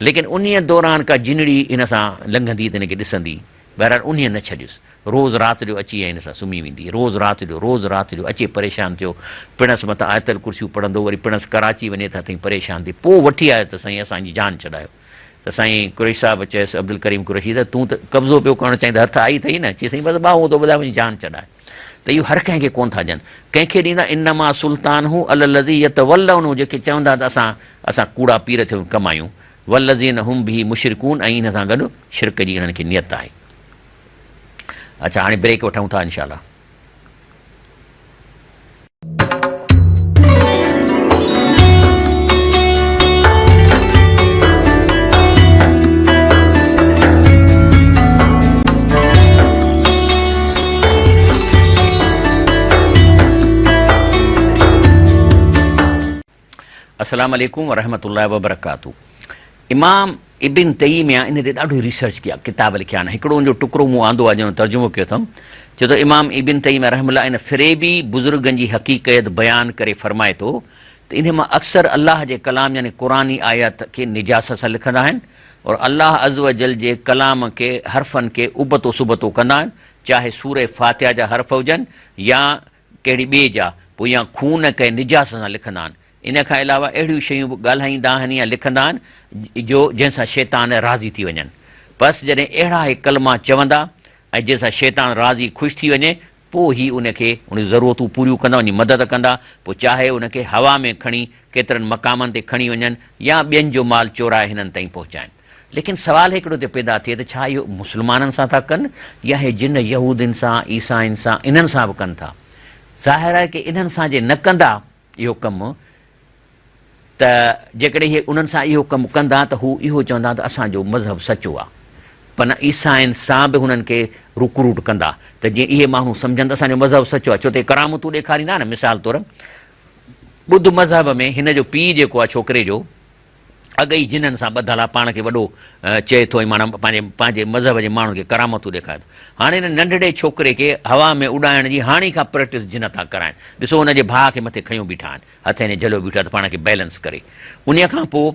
ليڪن انهيء دوران ڪا جنڙي هن سان لنگهندي ته هن کي ڏسندي. بهرحال انهيء نه ڇڏيس. روز رات جو اچي ۽ هن سان سمهي ويندي. روز رات جو، روز رات جو اچي پريشان ٿيو. پڻس مٿان آيت الڪرسيون پڙهندو، وري پڻس ڪراچي وڃي ته هٿئين پريشان ٿي. پوء وٺي آيو ته سائين اسان جي جان ڇڏايو. ته سائين قريشي صاحب چيس عبدالڪريم قريشي ته تون ته قبضو پيو ڪرڻ چاهين ته هٿ آئي اٿئي نه؟ چيس سائين بس ٻانهون ٿو ٻڌاء منهنجي جان ڇڏاء. ته اهو هر ڪنهن کي ڪونه ٿا ڏين. ڪنهن کي ڏيندا انما سلطانه علي الذي يتولونه جيڪي چوندا ته اسان اسان ڪوڙا پير ٿيو ڪم آهيون والذين هم به مشرڪون ۽ ان سان گڏ شرڪ جي انهن کي نيت آهي. اڇا هاڻي بريڪ وٺون ٿا انشاء الله. السلام عليڪم ورحمة الله وبرڪاته امام ابن تيميه ان تي ڏاڍو ريسرچ ڪيا ڪتاب لکيا آهن هڪڙو ان جو ٽڪرو مون آندو آهي جنهن جو ترجمو ڪيو اٿم چئي ٿو امام ابن تيميه رحمه الله ان فريبي بزرگن جي حقيقيت بيان ڪري فرمائي ٿو ته انهي مان اڪثر الله جي ڪلام يعني قرآني آيات کي نجاست سان لکندا آهن اور الله عزوجل جي ڪلام کي حرفن کي ابتو سبتو ڪندا آهن چاهي سوره فاتحه جا حرف هجن يا ڪهڙي ٻئي جا پوء يا خون ڪنهن نجاست سان لکندا آهن. ان کان علاوه اهڙيون شيون به ڳالهائيندا آهن يا لکندا آهن جو جنهن سان شيطان راضي ٿي وڃن. پس جڏهن اهڙا هي ڪلما چوندا ۽ جنهن سان شيطان راضي خوش ٿي وڃي پوء هي ان کي ان جون ضرورتون پوريون ڪندا ان جي مدد ڪندا پوء چاهي ان کي هوا ۾ کڻي ڪيترن مقامن تي کڻي وڃن يا ٻين جو مال چورائي هنن تائين پهچائن. ليڪن سوال هڪڙو ٿو پيدا ٿئي ته ڇا اهو مسلمانن سان ٿا ڪن يا هي جن يهودين سان، عيسائين سان، انهن سان به ڪن ٿا؟ ظاهر آهي ڪي انهن سان جي نه ڪندا اهو ڪم ته جيڪڏهن اهي انهن سان اهو ڪم ڪندا ته هو اهو چوندا ته اسان جو مذهب سچو آهي پر عيسائين سان به هنن کي رڪروٽ ڪندا ته جيئن اهي ماڻهو سمجهن ته اسان جو مذهب سچو آهي ڇو ته اهي ڪرامتون ڏيکاريندا نه مثال طور ٻڌ مذهب ۾ هن جو پيء جيڪو آهي ڇوڪري جو اڳ ئي جنن سان ٻڌل آ، پاڻ کي وڏو چئي ٿو ۽ معنيٰ پنهنجي پنهنجي مذهب جي ماڻهن کي ڪرامتون ڏيکاري ٿو. هاڻي هن ننڍڙي ڇوڪري کي هوا ۾ اڏائڻ جي هاڻي کان پريڪٽس جن ٿا ڪرائن. ڏسو هن جي ڀاء کي مٿي کنيو بيٺا آهن. هٿ هن جهليو بيٺو آهي ته پاڻ کي بيلنس ڪري. انهيء کان پوء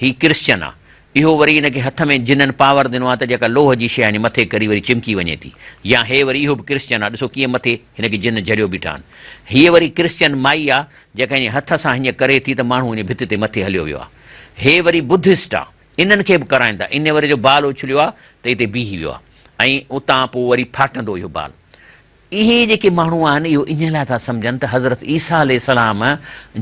هي ڪرسچن آ. اهو وري هن کي هٿ ۾ جنن پاور ڏنو آهي ته جيڪا لوهه جي شيء آهي مٿي ڪري وري چمڪي وڃي ٿي. يا هي وري اهو به ڪرسچن آ. ڏسو ڪيئن مٿي هن کي جن جهليو بيٺا آهن. هيء وري ڪرسچن مائي آ. جيڪا ائين هٿ سان هيئن ڪري ٿي ته ماڻهو وڃي ڀت تي مٿي هليو ويو آ. هي وري بدهسٽ آ. انهن کي به ڪرائين ٿا. ان وري جو بال اڇليو آ ته اتي بيهي ويو آ ۽ اتان پوء وري ڦاٽندو اهو بال. اهي جيڪي ماڻهو آهن اهو انهيء لاء ٿا سمجهن ته حضرت عيسيٰ عليه السلام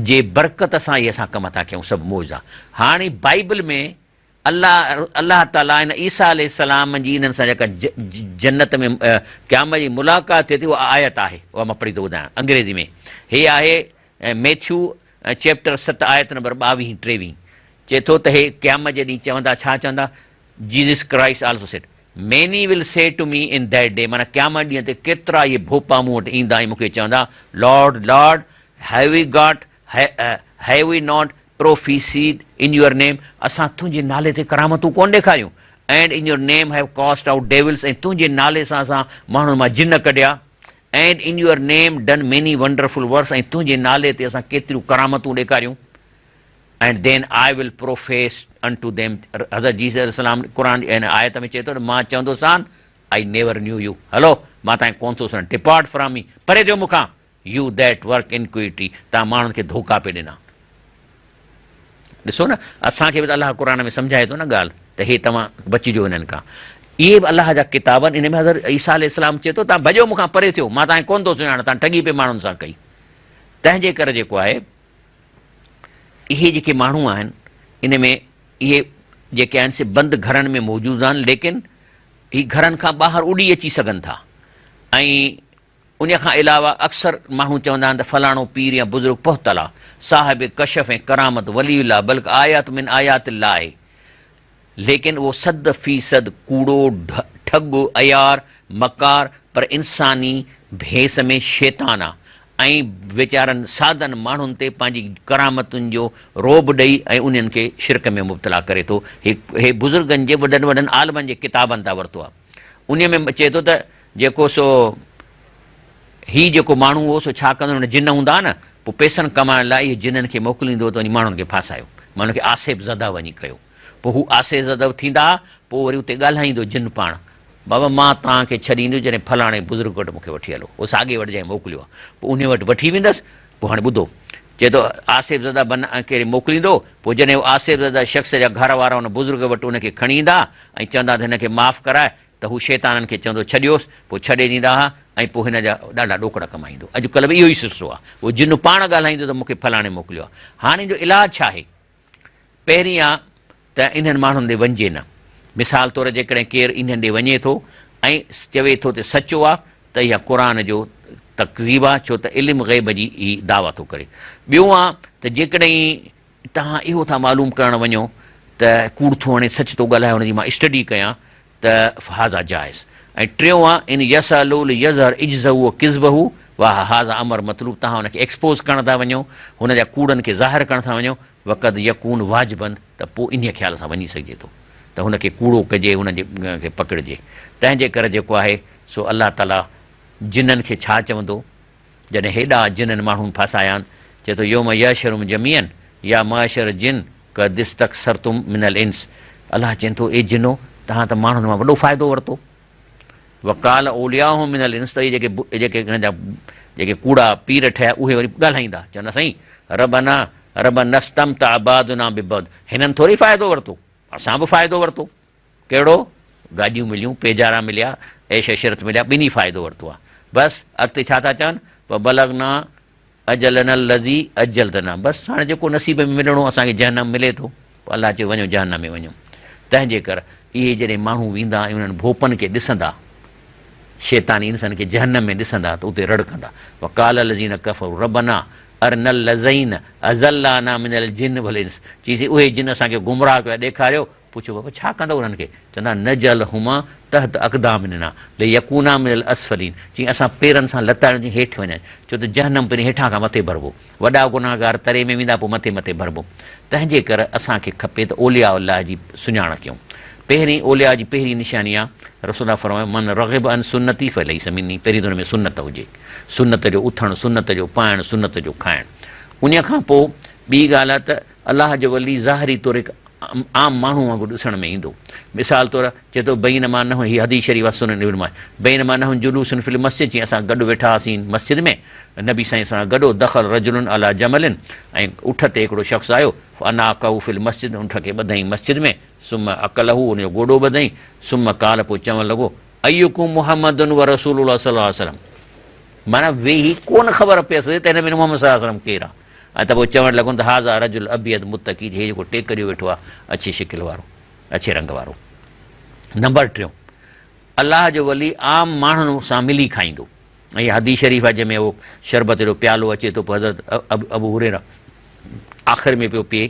جي برڪت سان اهي اسان ڪم ٿا ڪيون سڀ معجزا. هاڻي بائيبل ۾ الله الله تعاليٰ ان عيسيٰ عليه السلام جي انهن سان جيڪا جنت ۾ قيامت جي ملاقات ٿئي ٿي اها آيت آهي اها مان پڙهي ٿو ٻڌايان انگريزي ۾ هي آهي ميٿيو چيپٽر 7 آيت نمبر 22 23 چئي ٿو ته هي قيامت جي ڏينهن چوندا ڇا چوندا Jesus Christ also said, Many will say to me in that day معنيٰ قيامت ڏينهن تي ڪيترا اهي ڀوپا مون وٽ ايندا ۽ مون کي چوندا، Lord, Lord, have we got, have we not prophesied in your name, اسان تنهنجي نالي تي ڪرامتون ڪونه ڏيکاريون، and in your name have cast out devils ۽ تنهنجي نالي سان اسان ماڻهن مان جن ڪڍيا، and in your name done many wonderful works ۽ تنهنجي نالي تي اسان ڪيتريون ڪرامتون ڏيکاريون. And then I will profess unto them حضرت جيسس عليه السلام قرآن جي هن آيت ۾ چئي ٿو ته مان چوندوسان I never knew you هلو مان توهان کي ڪونه ٿو سڃاڻان Depart from me پري ٿيو مون کان You that work iniquity توهان ماڻهن کي ڌوڪا پئي ڏنا. ڏسو نه اسان کي به ته الله قرآن ۾ سمجهائي ٿو نه ڳالهه ته هي توهان بچجو هنن کان. اهي به الله جا ڪتاب آهن ان ۾ حضرت عيسيٰ عليه السلام چئي ٿو توهان ڀڄو مون کان پري ٿيو مان توهان کي ڪونه ٿو سڃاڻان توهان ٺڳي پئي ماڻهن سان ڪئي. تنهن جي ڪري جيڪو آهي اهي جيڪي ماڻهو آهن ان ۾ اهي جيڪي آهن سي بند گهرن ۾ موجود آهن ليڪن هي گهرن کان ٻاهر اڏي اچي سگهن ٿا ۽ ان کان علاوه اڪثر ماڻهو چوندا آهن ته فلاڻو پير يا بزرگ پهتل آهي صاحب ڪشف ۽ ڪرامت ولي الله بلڪ آيات من آيات الله آهي ليڪن اهو صد في صد ڪوڙو، ٺڳ، عيار، مڪار پر انساني ڀيس ۾ شيطان آ ۽ ويچارن سادن ماڻهن تي پنهنجي ڪرامتن جو رعب ڏئي ۽ انهن کي شرڪ ۾ مبتلا ڪري ٿو. هي هي بزرگن جي وڏن وڏن عالمن جي ڪتابن تان ورتو آ. انهي ۾ چئي ٿو ته جيڪو سو هي جيڪو ماڻهو هو سو ڇا ڪندو هو جن هوندا ها نه پوء پئسن ڪمائڻ لاء اهي جنن کي موڪليندو هو ته وڃي ماڻهن کي ڦاسايو ماڻهن کي آسيب زده وڃي ڪيو. پوء هو آسي زده ٿيندا ها، پوء وري اتي ڳالهائيندو جن پاڻ، بابا مان توهان کي ڇڏي ايندس جڏهن فلاڻي بزرگ وٽ مون کي وٺي هلو. اهو ساڳئي وٽ جنهن موڪليو آهي. پوء انهيء وٽ وٺي ويندس، پوء هاڻي ٻڌو. چئي ٿو آسيب زده بنا ڪري موڪليندو، پوء جڏهن اهو آسيب زده شخص جا گهر وارا ان بزرگ وٽ ان کي کڻي ايندا ۽ چوندا ته هن کي معاف ڪراء ته هو شيطانن کي چوندو ڇڏيوس، پوء ڇڏي ڏيندا ها ۽ پوء هن جا ڏاڍا ڏوڪڙ ڪمائيندو. اڄڪلهه به اهو ئي سلسلو آهي. اهو جن پاڻ ڳالهائيندو ته مون کي فلاڻي موڪليو آهي. هاڻي ان جو علاج ڇا آهي؟ پهرين آ ته انهن ماڻهن ڏي وڃجي نه. مثال طور جيڪڏهن ڪير انهن ڏي وڃي ٿو ۽ چوي ٿو ته سچو آ ته اها قرآن جو تڪذيب آ ڇو ته علم غيب جي هي دعويٰ ٿو ڪري. ٻيو آ ته جيڪڏهن توهان اهو ٿا معلوم ڪرڻ وڃو ته ڪوڙ ٿو هڻي سچ ٿو ڳالهائي ان جي مان اسٽڊي ڪيان ته فهذا جائز ۽ ٽيون آ ان يسألو ليظهر عجزه و ڪذبه وهذا امر مطلوب توهان ان کي ايڪسپوز ڪرڻ ٿا وڃو هن جا ڪوڙن کي ظاهر ڪرڻ ٿا وڃو وقد يڪون واجبا ته پوء انهيء خيال سان وڃي سگهجي ٿو ته هن کي ڪوڙو ڪجي هن جي کي پڪڙجي تنهن جي ڪري جيڪو آهي سو الله تعاليٰ جنن کي ڇا چوندو جڏهن هيڏا جنن ماڻهن ڦاسايا آهن چئي ٿو يوم يحشرهم جميعا يا معشر الجن قد استڪثرتم من الانس الله چين ٿو اي جنو توهان ته ماڻهن مان وڏو فائدو ورتو وقال اولياؤهم من الانس ته اهي جيڪي جيڪي هن جا جيڪي ڪوڙا پير ٺهيا اهي وري ڳالهائيندا چوندا سائين ربنا ربنا استمتع بعضنا ببعض هنن ٿوري فائدو ورتو اسان به فائدو ورتو ڪهڙو گاڏيون مليون پيجارا مليا عيش عشرت مليا ٻنهي فائدو ورتو آهي بس اڳتي ڇا ٿا چون وبلغنا اجلنا الذي اجلتنا بس هاڻي جيڪو نصيب ۾ ملڻو اسان کي جهنم ملي ٿو پوء الله چيو وڃو جهنم ۾ وڃو تنهن جي ڪر اهي جڏهن ماڻهو ويندا ۽ انهن ڀوپن کي ڏسندا شيطاني انسان کي جهنم ۾ ڏسندا ته اتي رڙ ڪندا وقال الذين كفروا ربنا ارنا الذين اضلانا من الجن والانس چيسي اهي جن اسان کي گمراهه ڪيو ڏيکاريو پڇيو، بابا ڇا ڪندؤ انهن کي؟ چوندا، نجعلهما تحت اقدامنا ليڪونا من الاسفلين چيائين، اسان پيرن سان لتاڙيون جيئن هيٺ وڃن، ڇو ته جهنم پهرين هيٺان کان مٿي ڀربو، وڏا گنهگار تري ۾ ويندا پوء مٿي مٿي ڀربو. تنهن جي ڪر اسان کي کپي ته اولياء الله جي سڃاڻ ڪيون. پهرين اولياء جي پهرين نشاني آ، رسول الله فرمايو، من رغب عن سنتي فليس مني پهرين ته ان ۾ سنت هجي، سنت جو اٿڻ، سنت جو پائڻ، سنت جو کائڻ. انهيء کان پوء ٻي ڳالهه آ ته الله جو ولي ظاهري طور هڪ عام ماڻهو وانگر ڏسڻ ۾ ايندو. مثال طور چئي ٿو بينما نحن هي حديث شريف آهي سنن ابن ماجه بينما نحن جلوس في المسجد چيائين اسان گڏ ويٺا هئاسين مسجد ۾ نبي سائين سان گڏ دخل رجل علي جمل ۽ اٺ تي هڪڙو شخص آيو فاناقه في المسجد اٺ کي ٻڌائين مسجد ۾ ثم اڪله ان جو گوڏو ٻڌائين ثم قال پوء چوڻ لڳو ايڪم محمد ورسول الله صلي الله عليه وسلم معنيٰ ويهي ڪونه خبر پيس ته هن ۾ محمد صلي الله عليه وسلم ڪير آهي ۽ ته پوء چوڻ لڳو ته هذا رجل ابيض متقي هي جيڪو ٽيڪ ڏيو ويٺو آهي اڇي شڪل وارو اڇي رنگ وارو. نمبر ٽيون الله جو ولي عام ماڻهن سان ملي کائيندو ۽ اها حديث شريف آهي جنهن ۾ اهو شربت جو پيالو اچي ٿو پوء حضرت ابو هريره آخر ۾ پيو پيئي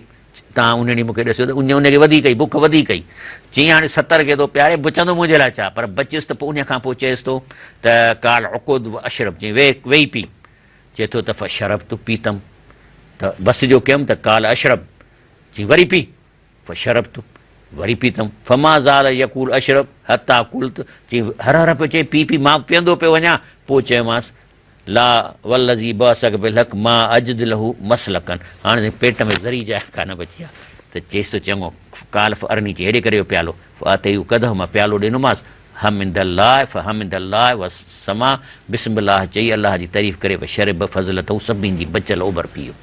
توهان ان ڏينهن مون کي ڏسيو ته اڃ ان کي وڌيڪ هئي، بک وڌيڪ هئي. چيائين هاڻي ستر کي ٿو پياري، بچندو منهنجي لاء ڇا؟ پر بچيس ته پوء انهيء کان پوء چيس ٿو ته قال اقعد و اشرب، چيائين ويهه، ويهي پي. چئي ٿو ته فشربت، پيتم ته بس جو ڪيم ته قال اشرب، چيائين وري پي. فشربت، وري پيتم، فما زال يقول اشرب حتي قلت، چيائين هر هر پيو چئي پي پي مان پيئندو پيو وڃان، پوء چيومانس لا والذي بعثک بالحق ما اجد له مسلڪا، هاڻي سائين پيٽ ۾ ذري جاء ڪانه بچي آ، ته چيس ته چڱو، قال فارني چي هيڏي ڪري اهو پيالو، فاتيته قدحه مان پيالو ڏنومانس، حمد الله فحمد الله وسما بسم الله چئي الله جي تعريف ڪري فشرب فضلته سڀني جي بچيل اوبر پيو.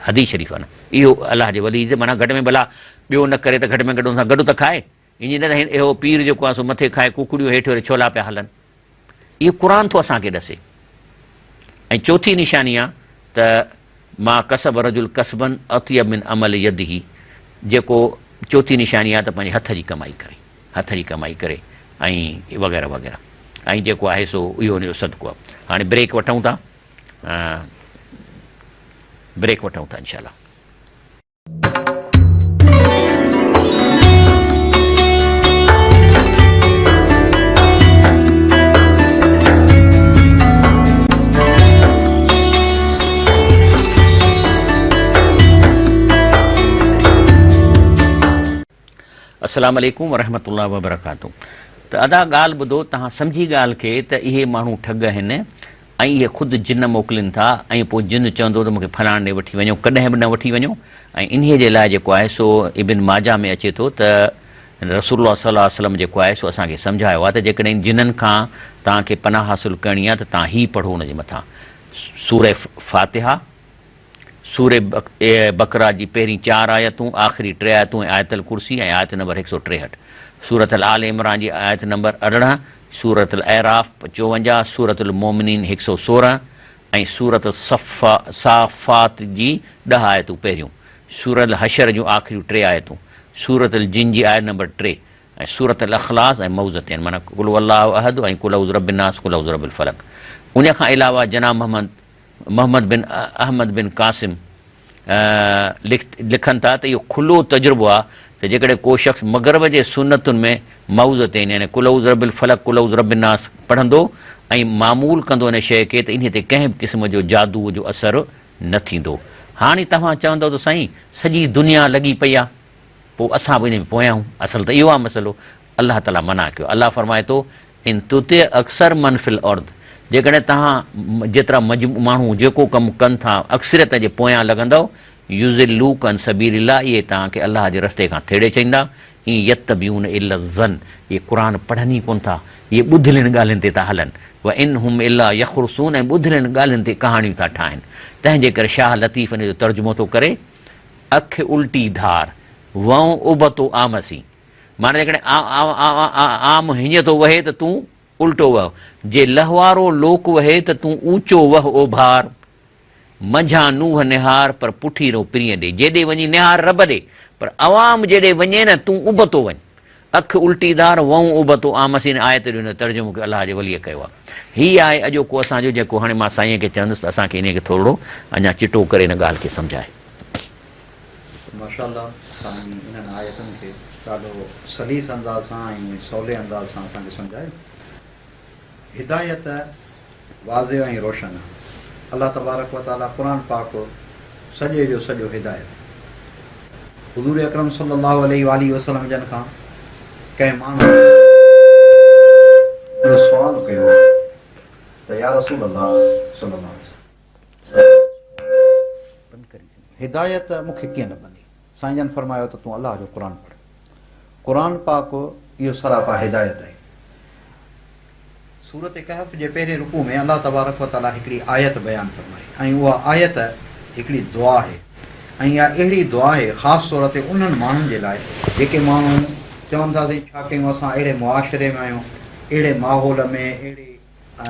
حديث شريف آهي نه اهو الله جي ولي جي معنيٰ گهٽ ۾ ڀلا ٻيو نه ڪري ته گهٽ ۾ گهٽ ان سان گڏ ته کائي ائين نه ته اهو پير جيڪو آهي سو مٿي کائي ڪوڪڙيون هيٺ وري ڇولا پيا هلن اهو قرآن ٿو اسان کي ڏسي ۽ چوٿين نشاني آهي ته ما ڪسب رجل ڪسبا اطيب من عمل يده جيڪو چوٿين نشاني آهي ته پنهنجي هٿ جي ڪمائي ڪري هٿ جي ڪمائي ڪري ۽ وغيره وغيره ۽ جيڪو آهي سو اهو ان جو صدقو آهي هاڻي بريڪ وٺون ٿا بريڪ وٺون ٿا انشاء الله. السلام عليڪم ورحمة الله وبرڪاته ته ادا ڳالهه ٻڌو توهان سمجهي ڳالهه کي ته اهي ماڻهو ٺڳ آهن ۽ اهي خود جن موڪلين ٿا ۽ پوء جن چوندو ته مون کي فلاڻي ڏي وٺي وڃو ڪڏهن به نه وٺي وڃو ۽ انهيء جي لاء جيڪو آهي سو ابن ماجه ۾ اچي ٿو ته رسول الله صلي الله عليه وسلم جيڪو آهي سو اسان کي سمجهايو آهي ته جيڪڏهن جنن کان توهان کي پناهه حاصل ڪرڻي آهي ته توهان هي پڙهو ان جي مٿان سورة فاتحه سورة بقره جي پهرين چار آيتون، آخري ٽي آيتون ۽ آيت الڪرسي ۽ آيت نمبر هڪ سؤ ٽيهٺ. سورة آل عمران جي آيت نمبر 18، سورة الاعراف 54، سورة المومنين هڪ سؤ سورهن ۽ سورة الصافات جي ڏهه آيتون پهريون، سورة الحشر جون آخريون ٽي آيتون، سورة الجن جي آيت نمبر ٽي ۽ سورة الاخلاص ۽ معوذتين معنيٰ قل هو الله احد ۽ قل اعوذ برب الناس قل اعوذ برب الفلق. ان کان علاوه جناب محمد محمد بن احمد بن قاسم لکن ٿا ته اهو کلو تجربو آهي ته جيڪڏهن ڪو شخص مغرب جي سنتن ۾ معوذتين يعني قل اعوذ برب الفلق قل اعوذ برب الناس پڙهندو ۽ معمول ڪندو ان شيء کي ته انهي تي ڪنهن به قسم جو جادوء جو اثر نه ٿيندو. هاڻي توهان چوندؤ ته سائين سڄي دنيا لڳي پئي آهي پوء اسان به انهي ۾ پويان آهيون. اصل ته اهو آهي مسئلو. الله تعاليٰ منع ڪيو. الله فرمائي ٿو، ان تطع اڪثر من في الارض جيڪڏهن توهان جيترا ماڻهو جيڪو ڪم ڪن ٿا اڪثريت جي پويان لڳندؤ، يضلوک عن سبيل الله اهي توهان کي الله جي رستي کان ٿيڙي ڇڏيندا، ان يتبعون الا الظن اهي قرآن پڙهن ئي ڪونه ٿا، اهي ٻڌلين ڳالهين تي ٿا هلن، وان هم الا يخرصون ۽ ٻڌلين ڳالهين تي ڪهاڻيون ٿا ٺاهن. تنهن جي ڪري شاهه لطيف ان جو ترجمو ٿو ڪري، اک الٽي ڌار، وئون ابتو آمسين. معنيٰ جيڪڏهن عام هيئن ٿو وهي ته تون الٽو وهه، جي لهوارو لوڪ وهي ته تون اوچو وهه اوڀار، منجهان نوح نهار پر پٺي رهو پرينء ڏي، جيڏي وڃي نهار رب ڏي، پر عوام جيڏي وڃي نه تون ابتو وڃ. اک الٽي ڌار، وئون ابتو آمسين آيت جو هن ترجمو ڪيو الله جي وليء ڪيو آهي. هي آهي اڄوڪو اسان جو جيڪو هاڻي مان سائينء کي چوندس ته اسان کي انهيء کي ٿورڙو اڃا چٽو ڪري ان ڳالهه کي سمجهائي. ماشاء الله سائين انهن آيتن کي ڏاڍو سليس انداز سان ۽ سولي انداز سان اسان کي سمجهايو. هدايت واضح ۽ روشن آهي. الله تبارڪ و تعالي قرآن پاڪ سڄي جو سڄو هدايت آهي. حضور اڪرم صلي الله عليه واٰله وسلم جن کان ڪنهن ماڻهو اهو سوال ڪيو ته يا رسول الله صلي الله عليه وسلم! هدايت مون کي ڪيئن لڀندي؟ سائين جن فرمايو ته تون الله جو قرآن پڙهه. قرآن پاڪ اهو سراپا هدايت آهي. سورة ڪهف جي پهرين رڪوع ۾ الله تبارڪ و تعاليٰ هڪڙي آيت بيان فرمائي ۽ اها آيت هڪڙي دعا آهي ۽ اها اهڙي دعا آهي خاص طور تي انهن ماڻهن جي لاء جيڪي ماڻهو چون ٿا سائين ڇا ڪيون اسان اهڙي معاشري ۾ آهيون اهڙي ماحول ۾ اهڙي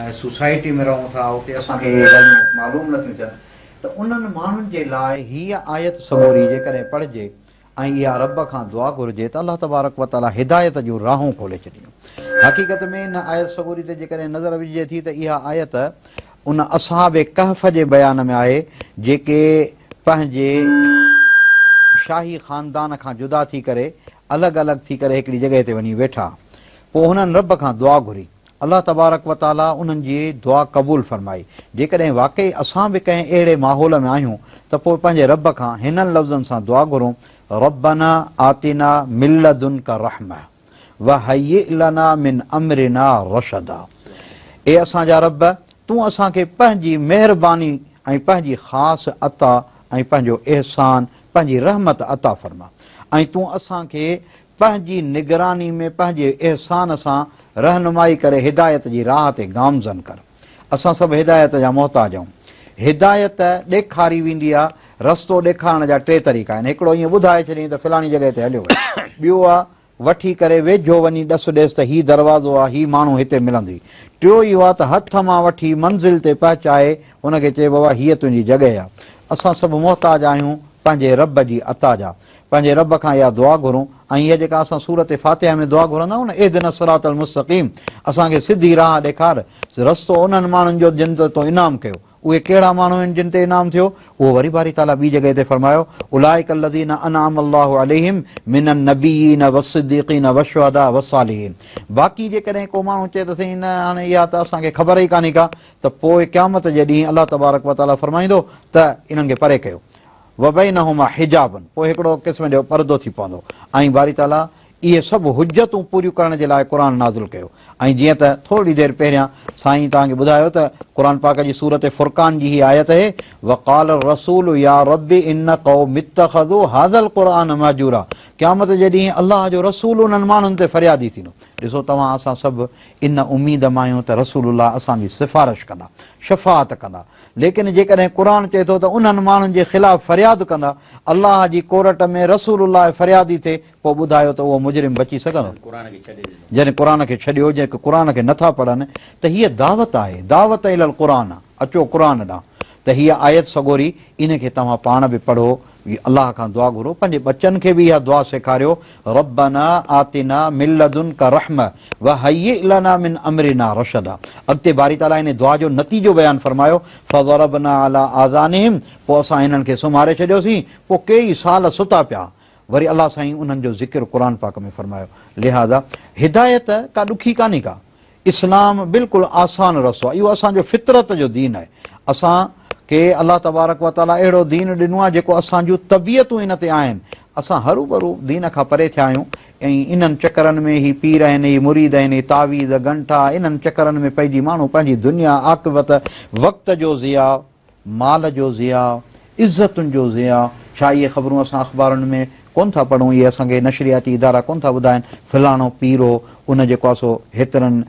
۽ سوسائٽي ۾ رهون ٿا اتي اسان کي اهي ڳالهيون معلوم نه ٿيون ٿين ته انهن ماڻهن جي لاء هيء آيت سڳوري جيڪڏهن پڙهجي ۽ اها رب کان دعا گهرجي ته الله تبارڪ و تعاليٰ هدايت جون راهون کولي ڇڏيندو. حقيقت ۾ ان آيت سڳوري تي جيڪڏهن نظر وجهجي ٿي ته اها آيت ان اصحاب ڪهف جي بيان ۾ آهي جيڪي پنهنجي. شاهي خاندان کان جدا ٿي ڪري الڳ الڳ ٿي ڪري هڪڙي جڳهه تي وڃي ويٺا. پوء هنن رب کان دعا گهري. الله تبارڪ و تعاليٰ انهن جي دعا قبول فرمائي. جيڪڏهن واقعي اسان به ڪنهن اهڙي ماحول ۾ آهيون ته پوء پنهنجي رب کان هنن لفظن سان دعا گهرون، ربنا آتنا من لدنک رحمة وهيئ لنا من امرنا رشدا اي اسان جا رب! تون اسان کي پنهنجي مهرباني ۽ پنهنجي خاص عطا ۽ پنهنجو احسان، پنهنجي رحمت عطا فرما ۽ تون اسان کي پنهنجي نگراني ۾ پنهنجي احسان سان رهنمائي ڪري هدايت جي راهه تي گامزن ڪر. اسان سڀ هدايت جا محتاج آهيون. هدايت ڏيکاري ويندي آ، رستو ڏيکارڻ جا ٽي طريقا آهن، هڪڙو ائين ٻڌائي ڇڏيائين ته فلاڻي جڳهه تي هليو وڃ، ٻيو آ وٺي ڪري ويجهو وڃي ڏس ڏيس ته هي دروازو آ، هي ماڻهو هتي ملندئي. ٽيو اهو آ ته هٿ مان وٺي منزل تي پهچائي هن کي چئي بابا هيء تنهنجي جڳهه آ. اسان سڀ محتاج آهيون پنهنجي رب جي عطا جا. پنهنجي رب کان اها دعا گهرون ۽ هيء جيڪا اسان سورة فاتحه ۾ دعا گهرندا آهيون نه اهدنا الصراط المستقيم اسان کي سڌي راهه ڏيکار، رستو انهن ماڻهن جو جن تي تو انعام ڪيو. اهي ڪهڙا ماڻهو آهن جن تي انعام ٿيو؟ اهو وري باري تعاليٰ ٻي جڳهه تي فرمايو، اولئک الذين انعم الله عليهم من النبيين والصديقين والشهداء والصالحين. باقي جيڪڏهن ڪو ماڻهو چئي ته سائين نه هاڻي اها ته اسان کي خبر ئي ڪانهي ڪا ته پوء قيامت جي ڏينهن الله تبارڪ وتعاليٰ فرمائيندو ته انهن کي پري ڪيو. وبينهما حجاب پوء هڪڙو قسم جو پردو ٿي پوندو ۽ باري تعاليٰ اهي سڀ حجتون پوريون ڪرڻ جي لاء قرآن نازل ڪيو ۽ جيئن ته ٿورڙي دير پهريان سائين توهان کي ٻڌايو ته قرآن پاڪ جي سورت فرقان جي هي آيت اهي وقال الرسول يا رب ان قوم اتخذوا هذا القرآن مهجورا قيامت جي ڏينهن الله جو رسول انهن ماڻهن تي فريادي ٿيندو ڏسو توهان اسان سڀ ان اميد مان آهيون ته رسول الله اسان جي سفارش ڪندا شفاعت ڪندا ليڪن جيڪڏهن قرآن چئي ٿو ته انهن ماڻهن جي خلاف فرياد ڪندا، الله جي ڪورٽ ۾ رسول الله فريادي ٿئي، پوء ٻڌايو ته اهو مجرم بچي سگهندو؟ جن قرآن کي ڇڏيو، جيڪي قرآن کي نٿا پڙهن، ته هيء دعوت آهي، دعوت الي القرآن، اچو قرآن ڏانهن، ته هيء آيت سڳوري، ان کي توهان پاڻ به پڙهو، الله کان دعا گهرو، پنهنجي ٻچن کي به اها دعا سيکاريو، ربنا آتنا من لدنک رحمة وهيئ لنا من امرنا رشدا. اڳتي باري تعاليٰ ان دعا جو نتيجو بيان فرمايو، فضربنا علي آذانهم پوء اسان هنن کي سمهاري ڇڏيوسين، پوء ڪيئي سال ستا پيا، وري الله سائين انهن جو ذڪر قرآن پاڪ ۾ فرمايو. لهذا هدايت ڪا ڏکي ڪانهي ڪا. اسلام بلڪل آسان رستو آهي، اهو اسان جو فطرت جو دين آهي. اسان کي الله تبارڪ و تعاليٰ اهڙو دين ڏنو آهي جيڪو اسان جون طبيعتون ان تي آهن. اسان هروڀرو دين کان پري ٿيا آهيون ۽ انهن چڪرن ۾ هي پير آهن، هي مريد آهن، هي تعويذ، گنٺا، انهن چڪرن ۾ پئجي ماڻهو پنهنجي دنيا، عاقبت، وقت جو ضياع، مال جو ضياع، عزتن جو ضياع، ڇا اهي خبرون اسان اخبارن ۾ ڪونه ٿا پڙهون، اهي اسان کي نشرياتي ادارا ڪونه ٿا ٻڌائن، فلاڻو پير هو، ان جيڪو آهي سو هيترن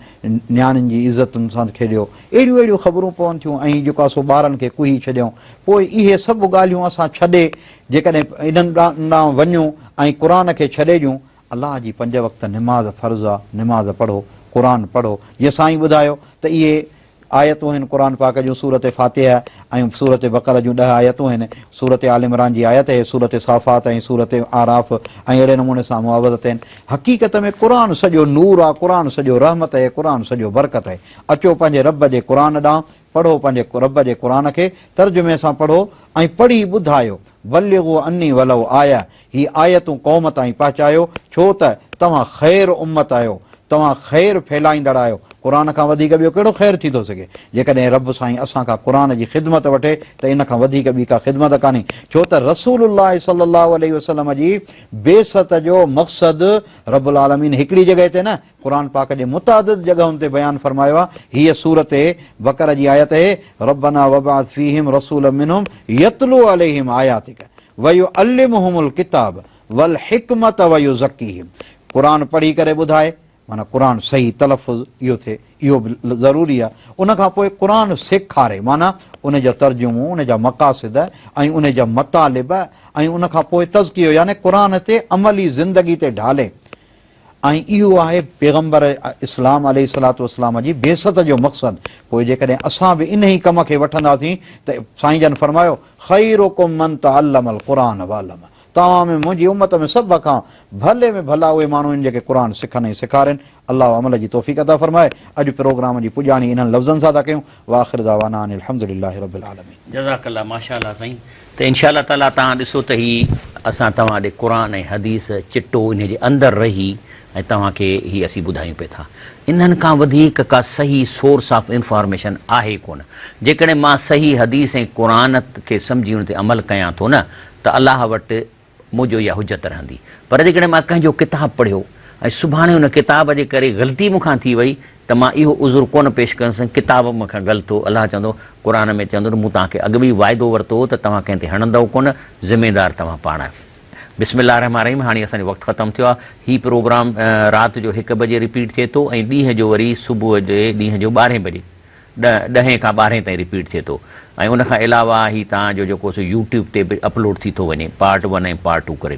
نياڻين جي عزتن سان کيڏيو، اهڙيون اهڙيون خبرون پون ٿيون ۽ جيڪو آهي سو ٻارن کي ڪهي ڇڏيائون، پوء اهي سڀ ڳالهيون اسان ڇڏي جيڪڏهن انهن ڏانهن وڃون ۽ قرآن کي ڇڏي ڏيون، الله جي پنج وقت نماز فرض آ، نماز پڙهو، قرآن پڙهو، جيئن سائين ٻڌايو ته اهي آيتون هن قرآن پاڪ جون سورة فاتحه ۽ سورة بقره جون ڏهه آيتون هن سورة آل عمران جي آيت اهي سورة صافات ۽ سورة اعراف ۽ اهڙي نموني سان معوذتين حقيقت ۾ قرآن سڄو نور آ قرآن سڄو رحمت اهي قرآن سڄو برڪت اهي اچو پنهنجي رب جي قرآن ڏانهن پڙهو پنهنجي رب جي قرآن کي ترجمي سان پڙهو ۽ پڙهي ٻڌايو بلغوا عني ولو آيه هي آيتون قوم تائين پهچايو، ڇو ته توهان خير امت آهيو، توهان خير ڦهلائيندڙ آهيو، قرآن کان وڌيڪ ٻيو ڪهڙو خير ٿي ٿو سگهي؟ جيڪڏهن رب سائين اسان کان قرآن جي خدمت وٺي ته ان کان وڌيڪ ٻي ڪا خدمت ڪانهي، ڇو ته رسول الله صلي الله عليه وسلم جي بعثت جو مقصد رب العالمين هڪڙي جڳهه تي نه قرآن پاڪ جي متعدد جڳهن تي بيان فرمايو آهي، هيء سورة بقره جي آيت اهي، ربنا وابعث فيهم رسولا منهم يتلو عليهم آياتڪ ويعلمهم الڪتاب والحڪمة ويزڪيهم قرآن پڙهي ڪري ٻڌائي معنيٰ قرآن صحيح تلفظ اهو ٿئي اهو به ضروري آهي ان کان پوء قرآن سيکاري معنيٰ ان جو ترجمو ان جا مقاصد ۽ ان جا مطالب ۽ ان کان پوء تزڪيو يعني قرآن تي عملي زندگي تي ڍالي ۽ اهو آهي پيغمبر اسلام عليه الصلوة والسلام جي بعثت جو مقصد. پوء جيڪڏهن اسان به انهي ڪم کي وٺنداسين ته سائين جن فرمايو، خيرڪم من تعلم القرآن وعلمه. توهان ۾ منهنجي امت ۾ سڀ کان ڀلي ۾ ڀلا اهي ماڻهو آهن جيڪي قرآن سکن ۽ سيکارين. الله عمل جي توفيق عطا فرمائي. اڄ پروگرام جي پڄاڻي انهن لفظن سان ٿا ڪيون. واخر دعوانا ان الحمد لله رب العالمين. جزاڪ الله ماشاء الله سائين ته انشاء الله تعالي توهان ڏسو ته هي اسان توهان ڏي قرآن ۽ حديث چٽو انهي جي اندر رهي ۽ توهان کي هي اسين ٻڌايون پئي ٿا انهن کان وڌيڪ ڪا صحيح سورس آف انفارميشن آهي ڪونه جيڪڏهن مان صحيح حديث ۽ قرآن کي سمجهي ان تي عمل ڪيان ٿو نه ته الله وٽ منهنجو اها حجت رهندي پر جيڪڏهن مان ڪنهن جو ڪتاب پڙهيو ۽ سڀاڻي ان ڪتاب جي ڪري غلطي مون کان ٿي وئي ته مان اهو عذر ڪونه پيش ڪندس ڪتاب مون کان غلط هو الله چوندو قرآن ۾ چوندو ته مون توهان کي اڳ ۾ ئي وعدو ورتو هو ته توهان ڪنهن تي هڻندؤ ڪونه ذميدار توهان پاڻ آهيو. بسم الله الرحمٰن الرحيم هاڻي اسان جو وقت ختم ٿيو آهي هي پروگرام رات جو هڪ بجي رپيٽ ٿئي ٿو ۽ ڏينهن جو وري صبح جي ڏينهن جو ٻارهين بجي ڏهين کان ٻارهين تائين رپيٽ ٿئي ٿو ۽ ان کان علاوه هي توهان جو جيڪو سو يوٽيوب تي به اپلوڊ ٿي ٿو وڃي پارٽ ون ۽ پارٽ ٽو ڪري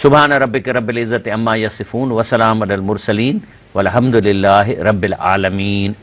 سبحان ربک رب العزت عما يصفون وسلام علی المرسلين والحمد لله رب العالمين.